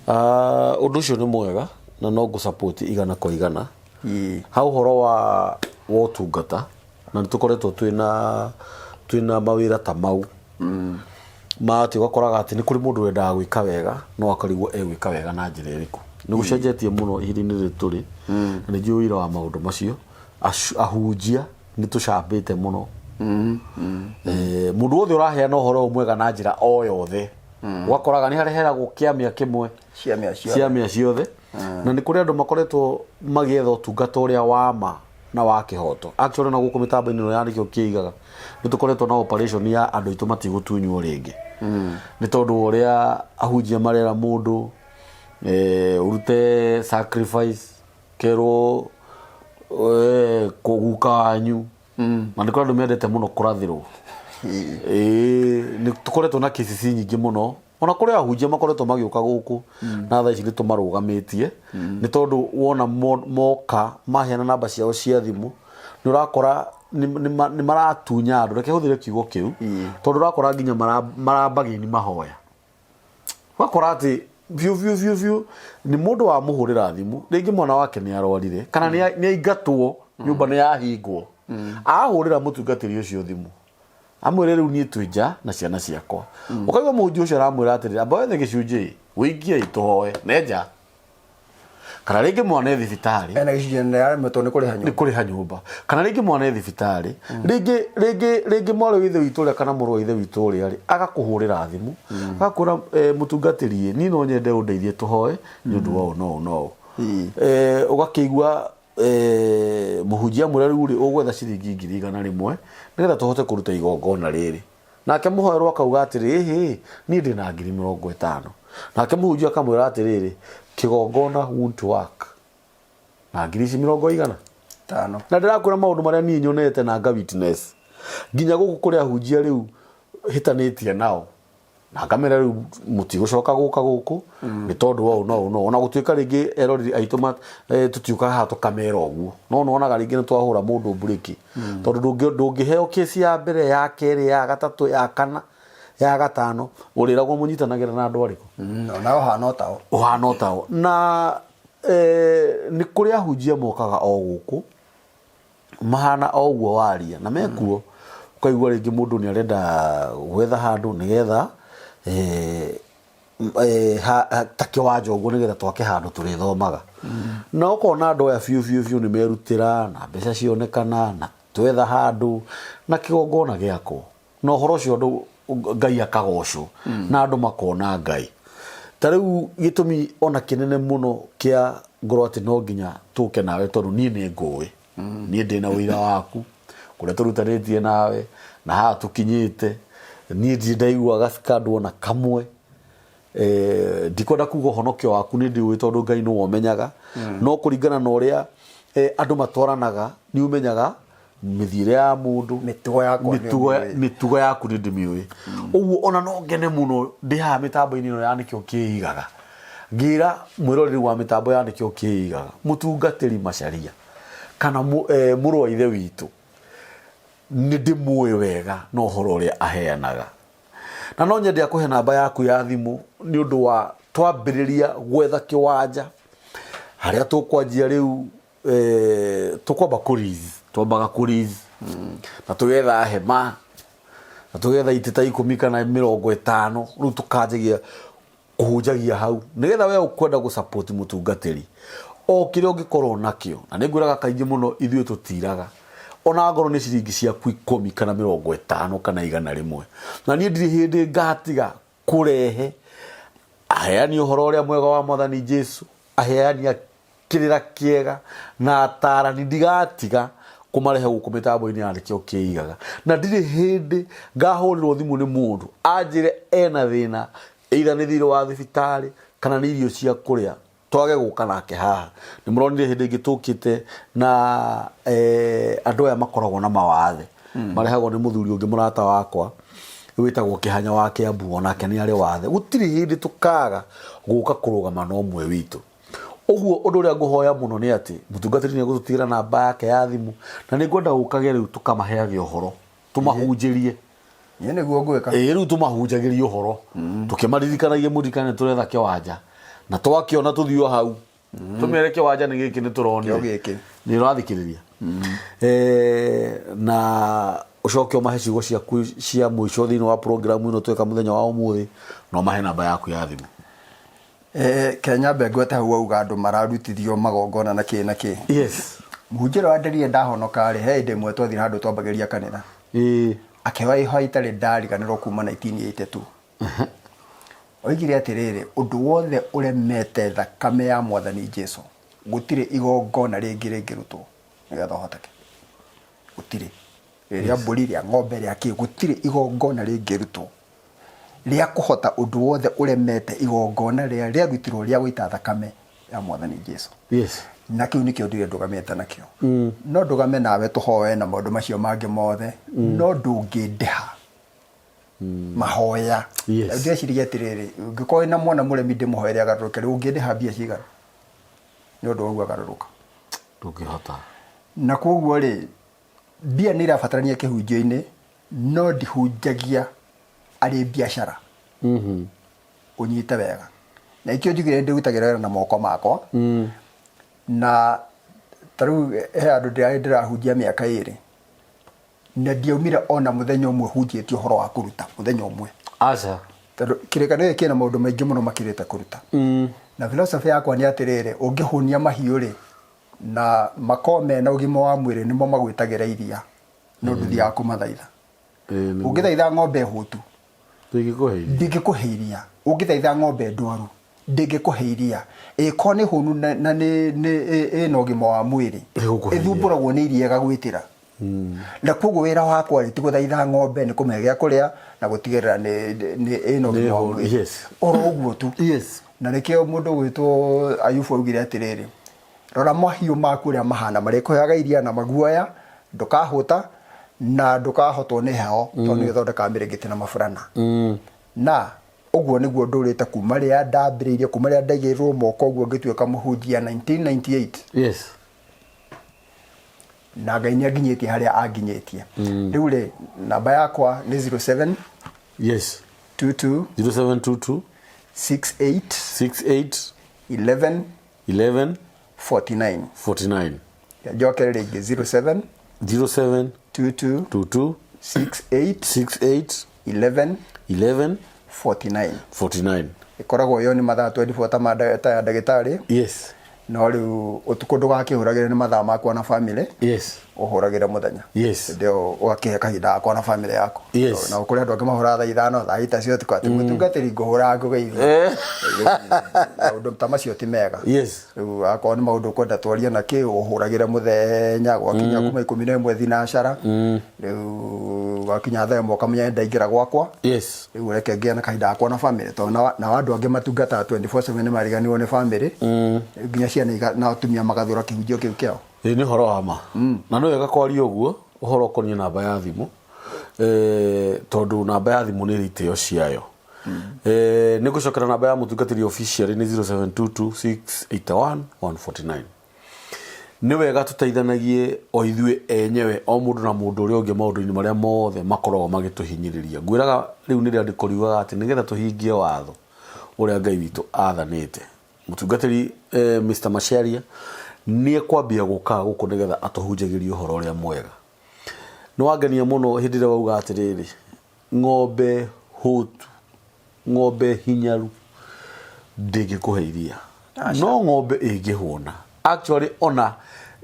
Ah, ũndũ ũcio nĩ mwega na no ngũ support igana kwa igana. Ĩĩ. Ha ũhoro wa wa ũtungata na nĩ tũkoretwo twĩna twĩna mawĩra ta mau ma atĩ ũgakoraga atĩ nĩ kũrĩ mũndũ wendaga gwĩka wega no akarigwo egwĩka wega na njĩra ĩrĩkũ. Nĩ gũcenjetie mũno ihinda-inĩ rĩrĩ tũrĩ na nĩ njũĩ ũira wa maũndũ macio. Ahunjia nĩ tũcambĩte mũno. Eh, mũndũ wothe ũraheana ũhoro ũyũ mwega na njĩra o yothe, ũgakoraga nĩ hareheragwo kĩamĩa kĩmwe. Ciamĩa ciothe. Ciamĩa ciothe. Na nĩ kũrĩ andũ makoretwo magĩetha ũtungata ũrĩa wa ma na wa kĩhoto. Actually ona gũkũ mĩtambo-inĩ ĩno ya nĩkĩo kĩigaga nĩ tũkoretwo na operation ya andũ aitũ matigũtunywo rĩngĩ, nĩ tondũ wa ũrĩa ahunjia marera mũndũ, eh, ũrute sacrifice, kerwo eh, kũguka wanyu. Na nĩ kũrĩ andũ mendete mũno kũrathĩrwo. Ĩĩ, nĩ tũkoretwo na cases nyingĩ mũno. Ona kũrĩ ahunjia makoretwo magĩũka gũkũ na thaa ici nĩ tũmarũgamĩtie, nĩ tondũ wona moka maheana namba ciao cia thimũ, nĩ ũrakora nĩ maratunya andũ. Reke hũthĩre kiugo kĩu, tondũ ũrakora nginya marambagĩni mahoya. Ũgakora atĩ biũ biũ biũ biũ nĩ mũndũ wamũhũrĩra thimũ, rĩngĩ mwana wake nĩ arwarire kana nĩ aingatwo nyũmba nĩ yahingwo, ahũrĩra mũtungatĩri ũcio thimũ amwĩre rĩu niĩ twĩ nja na ciana ciakwa. Ũkaigua mũhunjia ũcio aramwĩra atĩrĩrĩ, amba wethe gĩcunjĩ wĩikie tũhoe ne nja, kana rĩngĩ mwana e thibitarĩ. Ena gĩcunjĩ nĩ aremetwo nĩ kũrĩha nĩ nyũmba. Kũrĩha nyũmba, kana rĩngĩ mwana e thibitarĩ, rĩngĩ rĩngĩ mwarĩ wa ithe witũ ũrĩa kana mũrũ wa ithe witũ ũrĩa rĩ, agakũhũrĩra thimũ agakwĩra, eh, mũtungatĩri ĩ, niĩ no nyende ũndeithie tũhoe nĩ ũndũ wa ũũ na ũũ na ũũ. Eh, ũgakĩigua, eh, mũhunjia amwĩra rĩu rĩ, ũgwetha ciringi 100,000 nĩgetha tũhote kũruta igongona rĩrĩ. Nake mũhoerwo akauga atĩrĩ, ĩhĩ, niĩ ndĩna 50,000. Nake mũhunjia akamwĩra atĩrĩrĩ, kĩgongona won't work na ngiri ici mĩrongo igana tano. Na ndĩrakwĩra maũndũ marĩa niĩ nyonete na nga witness nginya gũkũ kũrĩ ahunjia rĩu hĩtanĩtie nao na ngamera rĩu mũtigũcoka gũka gũkũ nĩ tondũ wa ũũ na ũũ na ũũ. Ona gũtuĩka rĩngĩ eroreri aitũ tũtiũkaga haha tũkamera ũguo, no nĩwonaga rĩngĩ nĩ twahũra mũndũ mburĩki, tondũ ndũngĩheo kesi ya mbere, ya kerĩ, ya gatatũ, ya kana, ya gatano, ũrĩragwo mũnyitanagĩra na andũ arĩkũ. Ona ũhana o tao. Ũhana o tao. Na nĩ kũrĩ ahunjia mokaga o gũkũ mahana o ũguo waria na mekuo, ũkaigua rĩngĩ mũndũ nĩ arenda gwetha handũ nĩgetha Ta kĩwanja ũguo nĩgetha twake handũ tũrĩthomaga na ũkona andũ aya biũ biũ biũ nĩ merutĩra na mbeca cionekana na twetha handũ na kĩgongona gĩakwo na ũhoro ũcio andũ Ngai akagocwo na andũ makona Ngai. Ta rĩu gĩtũmi ona kĩnene mũno kĩa ngorwo atĩ no nginya tũke nawe tondũ niĩ nĩ ngũĩ, niĩ ndĩna ũira waku kũrĩa tũrutanĩtie nawe na haha tũkinyĩte, niĩ ndirĩ ndaigua gacikandũ ona kamwe. Ndikwenda kuga ũhonokio waku nĩ ndĩũĩ tondũ Ngai nĩwe ũmenyaga, no kũringana na ũrĩa andũ matwaranaga nĩ ũmenyaga mĩthiĩre ya mũndũ. Mĩtugo yakwa nĩ Mĩtugo mĩtugo yaku nĩ ndĩmĩũĩ. Ũguo ona no ngene mũno ndĩ haha mĩtambo-inĩ ĩno ya Nĩkĩo Kĩigaga ngĩra mwĩroreri wa mĩtambo ya Nĩkĩo Kĩigaga, mũtungatĩri Macharia kana mũrũ wa ithe witũ nĩ ndĩmũĩ wega na ũhoro ũrĩa aheanaga, na no nyende akũhe namba yaku ya thimũ nĩ ũndũ wa twambĩrĩria gwetha kĩwanja harĩa tũkwanjia rĩu. Tũkwamba kũ lease, twambaga kũ lease na tũgetha hema na tũgetha itĩ ta 10 kana 50, rĩu tũkanjagia kũhunjagia hau nĩgetha we ũkwenda gũ support mũtungatĩri o kĩrĩa ũngĩkorwo nakĩo. Na nĩ ngwĩraga kaingĩ mũno, ithuĩ tũtiraga ona ngorwo nĩ ciringi ciaku 10 kana 50 kana 100, na niĩ ndirĩ hĩndĩ ngatiga kũrehe aheani ũhoro ũrĩa mwega wa Mwathani Jesu, aheani a kĩrĩra kĩega na atarani, ndigatiga kũmarehe gũkũ mĩtambo-inĩ ya Nĩkĩo Kĩigaga. Na ndirĩ hĩndĩ ngahũrĩrwo thimũ nĩ mũndũ anjĩre ena thĩna, either nĩ thirĩ wa thibitarĩ kana nĩ irio cia kũrĩa, twage gũka nake haha. Nĩ mũronire hĩndĩ ĩngĩ tũkĩte na andũ aya makoragwo na mawathe marehagwo nĩ mũthuri ũngĩ mũrata wakwa wĩtagwo Kĩhanya wa Kĩambu, onake nĩ arĩ wathe. Gũtirĩ hĩndĩ tũkaga gũka kũrũgama na ũmwe witũ. Ũguo ũndũ ũrĩa ngũhoya mũno nĩ atĩ mũtungatĩri nĩ egũtũtigĩra namba yake ya thimũ, na nĩ ngwenda ũkage rĩu tũkamaheage ũhoro, tũmahunjĩrie. Niĩ nĩguo ngwĩka. Ĩĩ, rĩu tũmahunjagĩrie ũhoro tũkĩmaririkanagia, mũririkane nĩ tũretha kĩwanja na twakĩona tũthiĩ o hau tũmere kĩwanja nĩ gĩkĩ nĩ tũronire. Kĩo gĩkĩ. Nĩ ũrathikĩrĩria. Na ũcoke ũmahe ciugo ciaku cia mũico thĩinĩ wa program ĩno tweka mũthenya wa ũmũthĩ, na ũmahe namba yaku ya thimũ. Ke nyambe ngwete hau wauga andũ mararutithio magongona na kĩ na kĩ. Yes. Mũhunjia ũrĩa wanderire ndahonoka rĩ, he hĩndĩ ĩmwe twathire handũ twambagĩrĩria kanitha. Akĩhoya ihoya itarĩ ndariganĩrwo kuma 1982. Oigire atĩrĩrĩ, ũndũ wothe ũremete thakame ya Mwathani Jesu, gũtirĩ igongona rĩngĩ rĩngĩrutwo nĩgetha ũhoteke. Gũtirĩ. Rĩa mbũri, rĩa ng'ombe, rĩa kĩ, gũtirĩ igongona rĩngĩrutwo rĩa kũhota ũndũ wothe ũremete igongona rĩrĩa rĩarutirwo rĩa gũita thakame ya Mwathani Jesu. Na kĩu nĩkĩo ndũire ndũgamĩte nakĩo. No ndũgame nawe tũhoe na maũndũ macio mangĩ mothe, no ndũngĩndĩha mahoya. Ndĩreciria atĩrĩrĩ, ũngĩkorwo wĩna mwana mũremi ndĩmũhoere agarũrũke rĩ, ũngĩndĩha mbia cigana nĩ ũndũ wa ũguo agarũrũka? Ndũngĩhota. Na koguo rĩ, mbia nĩ irabatarania kĩhunjio-inĩ, no ndihunjagia arĩ biacara. Ũnyite wega. Na ikĩo njugire ndĩrutagĩra wĩra na moko makwa. Na ta rĩu he handũ ndĩrarĩ ndĩrahunjia mĩaka 2. Na ndiaumire ona mũthenya ũmwe hunjĩtie ũhoro wa kũruta, mũthenya ũmwe. Aca. Tondũ kĩrĩkanĩro gĩkĩ kĩna maũndũ maingĩ mũno makĩrĩte kũruta. Na philosophy yakwa nĩ atĩrĩrĩ, ũngĩhũnia mahiũ rĩ, na makorwo mena ũgima wa mwĩrĩ nĩmo magwĩtagĩra iria, no ndũthiaga kũmathaitha. Ũngĩthaitha ng'ombe hũtu, Ndĩngĩkũhe iria. Ndĩngĩkũhe iria. Ũngĩthaitha ng'ombe ndwaru, ndĩngĩkũhe iria. Ĩkorwo nĩ hũnu na ĩna ũgima wa mwĩrĩ, Ĩgũkũhe iria. ĩthumbũragwo nĩ iria ĩgagwĩtĩra. Na koguo wĩra wakwa rĩ, ti gũthaitha ng'ombe, nĩ kũmĩhe gĩa kũrĩa na gũtigĩrĩra nĩ ĩna ũgima wa mwĩrĩ. Oro ũguo tu. Na nĩkĩo mũndũ ũgwĩtwo Ayubu augire atĩrĩrĩ, rora mahiũ maku ũrĩa mahana, marĩkũheaga iria na maguoya, ndũkahũta na ndũkahotwo nĩ heho, tondũ nĩ ũthondekaga mĩrĩngĩti na maburana. Na ũguo nĩguo ndũrĩte kuma rĩrĩa ndambĩrĩirie, kuma rĩrĩa ndaigĩrĩirwo moko ũguo ngĩtuĩka mũhunjia 1998. Na Ngai nĩ anginyĩtie harĩa anginyĩtie. Rĩu rĩ, namba yakwa nĩ 07 22 0722 68 68 11 11 49. 49. Njokere rĩngĩ, 07 07 22 22 68 68 11 11 49. 49. Ĩkoragwo yo nĩ mathaa 24 ta ma ta ya ndagĩtarĩ. No rĩu ũtukũ ndũgakĩhũragĩre, nĩ mathaa makwa na family. Ũhũragĩre mũthenya. Hĩndĩ ĩyo ũgakĩhe kahinda gakwa na family yaku. Na kũrĩ andũ angĩ mahũraga thaa 5, thaa 6 cia ũtukũ, atĩ mũtungatĩri, ngũhũraga ngũgeithie. Maũndũ ta macio ti mega. Rĩu akorwo nĩ maũndũ ũkwenda twarie na kĩ, ũhũragĩre mũthenya gwakinya kuma 11 thinacara. Rĩu gwakinya thaa 1 ũkamenya nĩ ndaingĩra gwakwa. Rĩu reke ngĩe na kahinda gakwa na family, tondũ nao andũ angĩ matungataga 24/7 nĩ mariganĩrwo nĩ family. Rĩu nginya ciana na atumia magathũra kĩhunjio kĩu kĩao. Ĩĩ, nĩ ũhoro wa ma, na nĩ wega kwaria ũguo ũhoro ũkoniĩ namba ya thimũ, tondũ namba ya thimũ nĩ ĩrĩ itĩo ciayo. Nĩ ngũcokera namba ya mũtungatĩri officially nĩ 0722681149. Nĩ wega tũteithanagie o ithuĩ enyewe, o mũndũ na mũndũ ũrĩa ũngĩ, maũndũ-inĩ marĩa mothe makoragwo magĩtũhinyĩrĩria. Ngwĩraga rĩu nĩ rĩandĩko riugaga atĩ nĩgetha tũhingie watho ũrĩa Ngai witũ athanĩte. Mũtungatĩri Mr. Macharia nĩ ekwambia gũkaga gũkũ nĩgetha atũhunjagĩrie ũhoro ũrĩa mwega. Nĩ wangenia mũno hĩndĩ ĩrĩa wauga atĩrĩrĩ, ng'ombe hũtu, ng'ombe hinyaru ndĩngĩkũhe iria, no ng'ombe ĩngĩhũna, actually ona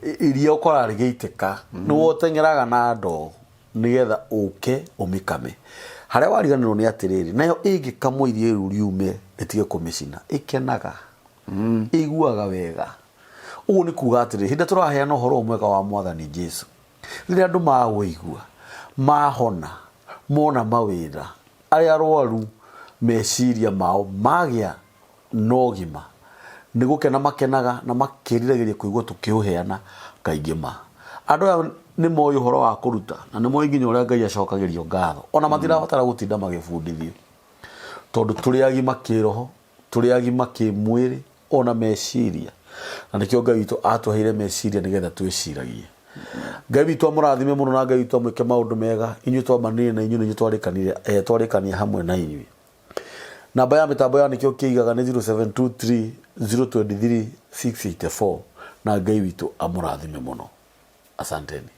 iria ũkoraga rĩgĩitĩka, nĩ woteng'eraga na ndoo nĩgetha ũke ũmĩkame. Harĩa wariganĩrwo nĩ atĩrĩrĩ, nayo ĩngĩkamwo iria rĩu riume rĩtige kũmĩcina, ĩkenaga, ĩiguaga wega. Ũguo nĩ kuga atĩrĩrĩ, hĩndĩ ĩrĩa tũraheana ũhoro ũyũ mwega wa Mwathani Jesu, rĩrĩa andũ mawĩigua, mahona, mona mawĩra, arĩa arwaru meciria mao magĩa na ũgima, nĩ gũkena makenaga na makĩriragĩria kũigua tũkĩũheana kaingĩ ma. Andũ aya nĩ moĩ ũhoro wa kũruta na nĩ moĩ nginya ũrĩa Ngai acokagĩrio ngatho. Ona matirabatara gũtinda magĩbundithio, tondũ tũrĩ agima kĩroho, tũrĩ agima kĩmwĩrĩ, ona meciria. Na nĩkĩo Ngai witũ atũheire meciria nĩgetha twĩciragie. Ngai witũ amũrathime mũno na Ngai witũ amwĩke maũndũ mega. Inyuĩ twambanire na inyuĩ nĩ inyuĩ twarĩkanire, twarĩkania hamwe na inyuĩ. Namba ya mĩtambo ya nĩkĩo kĩigaga nĩ 0723 023 684 na Ngai witũ amũrathime mũno. Asanteni.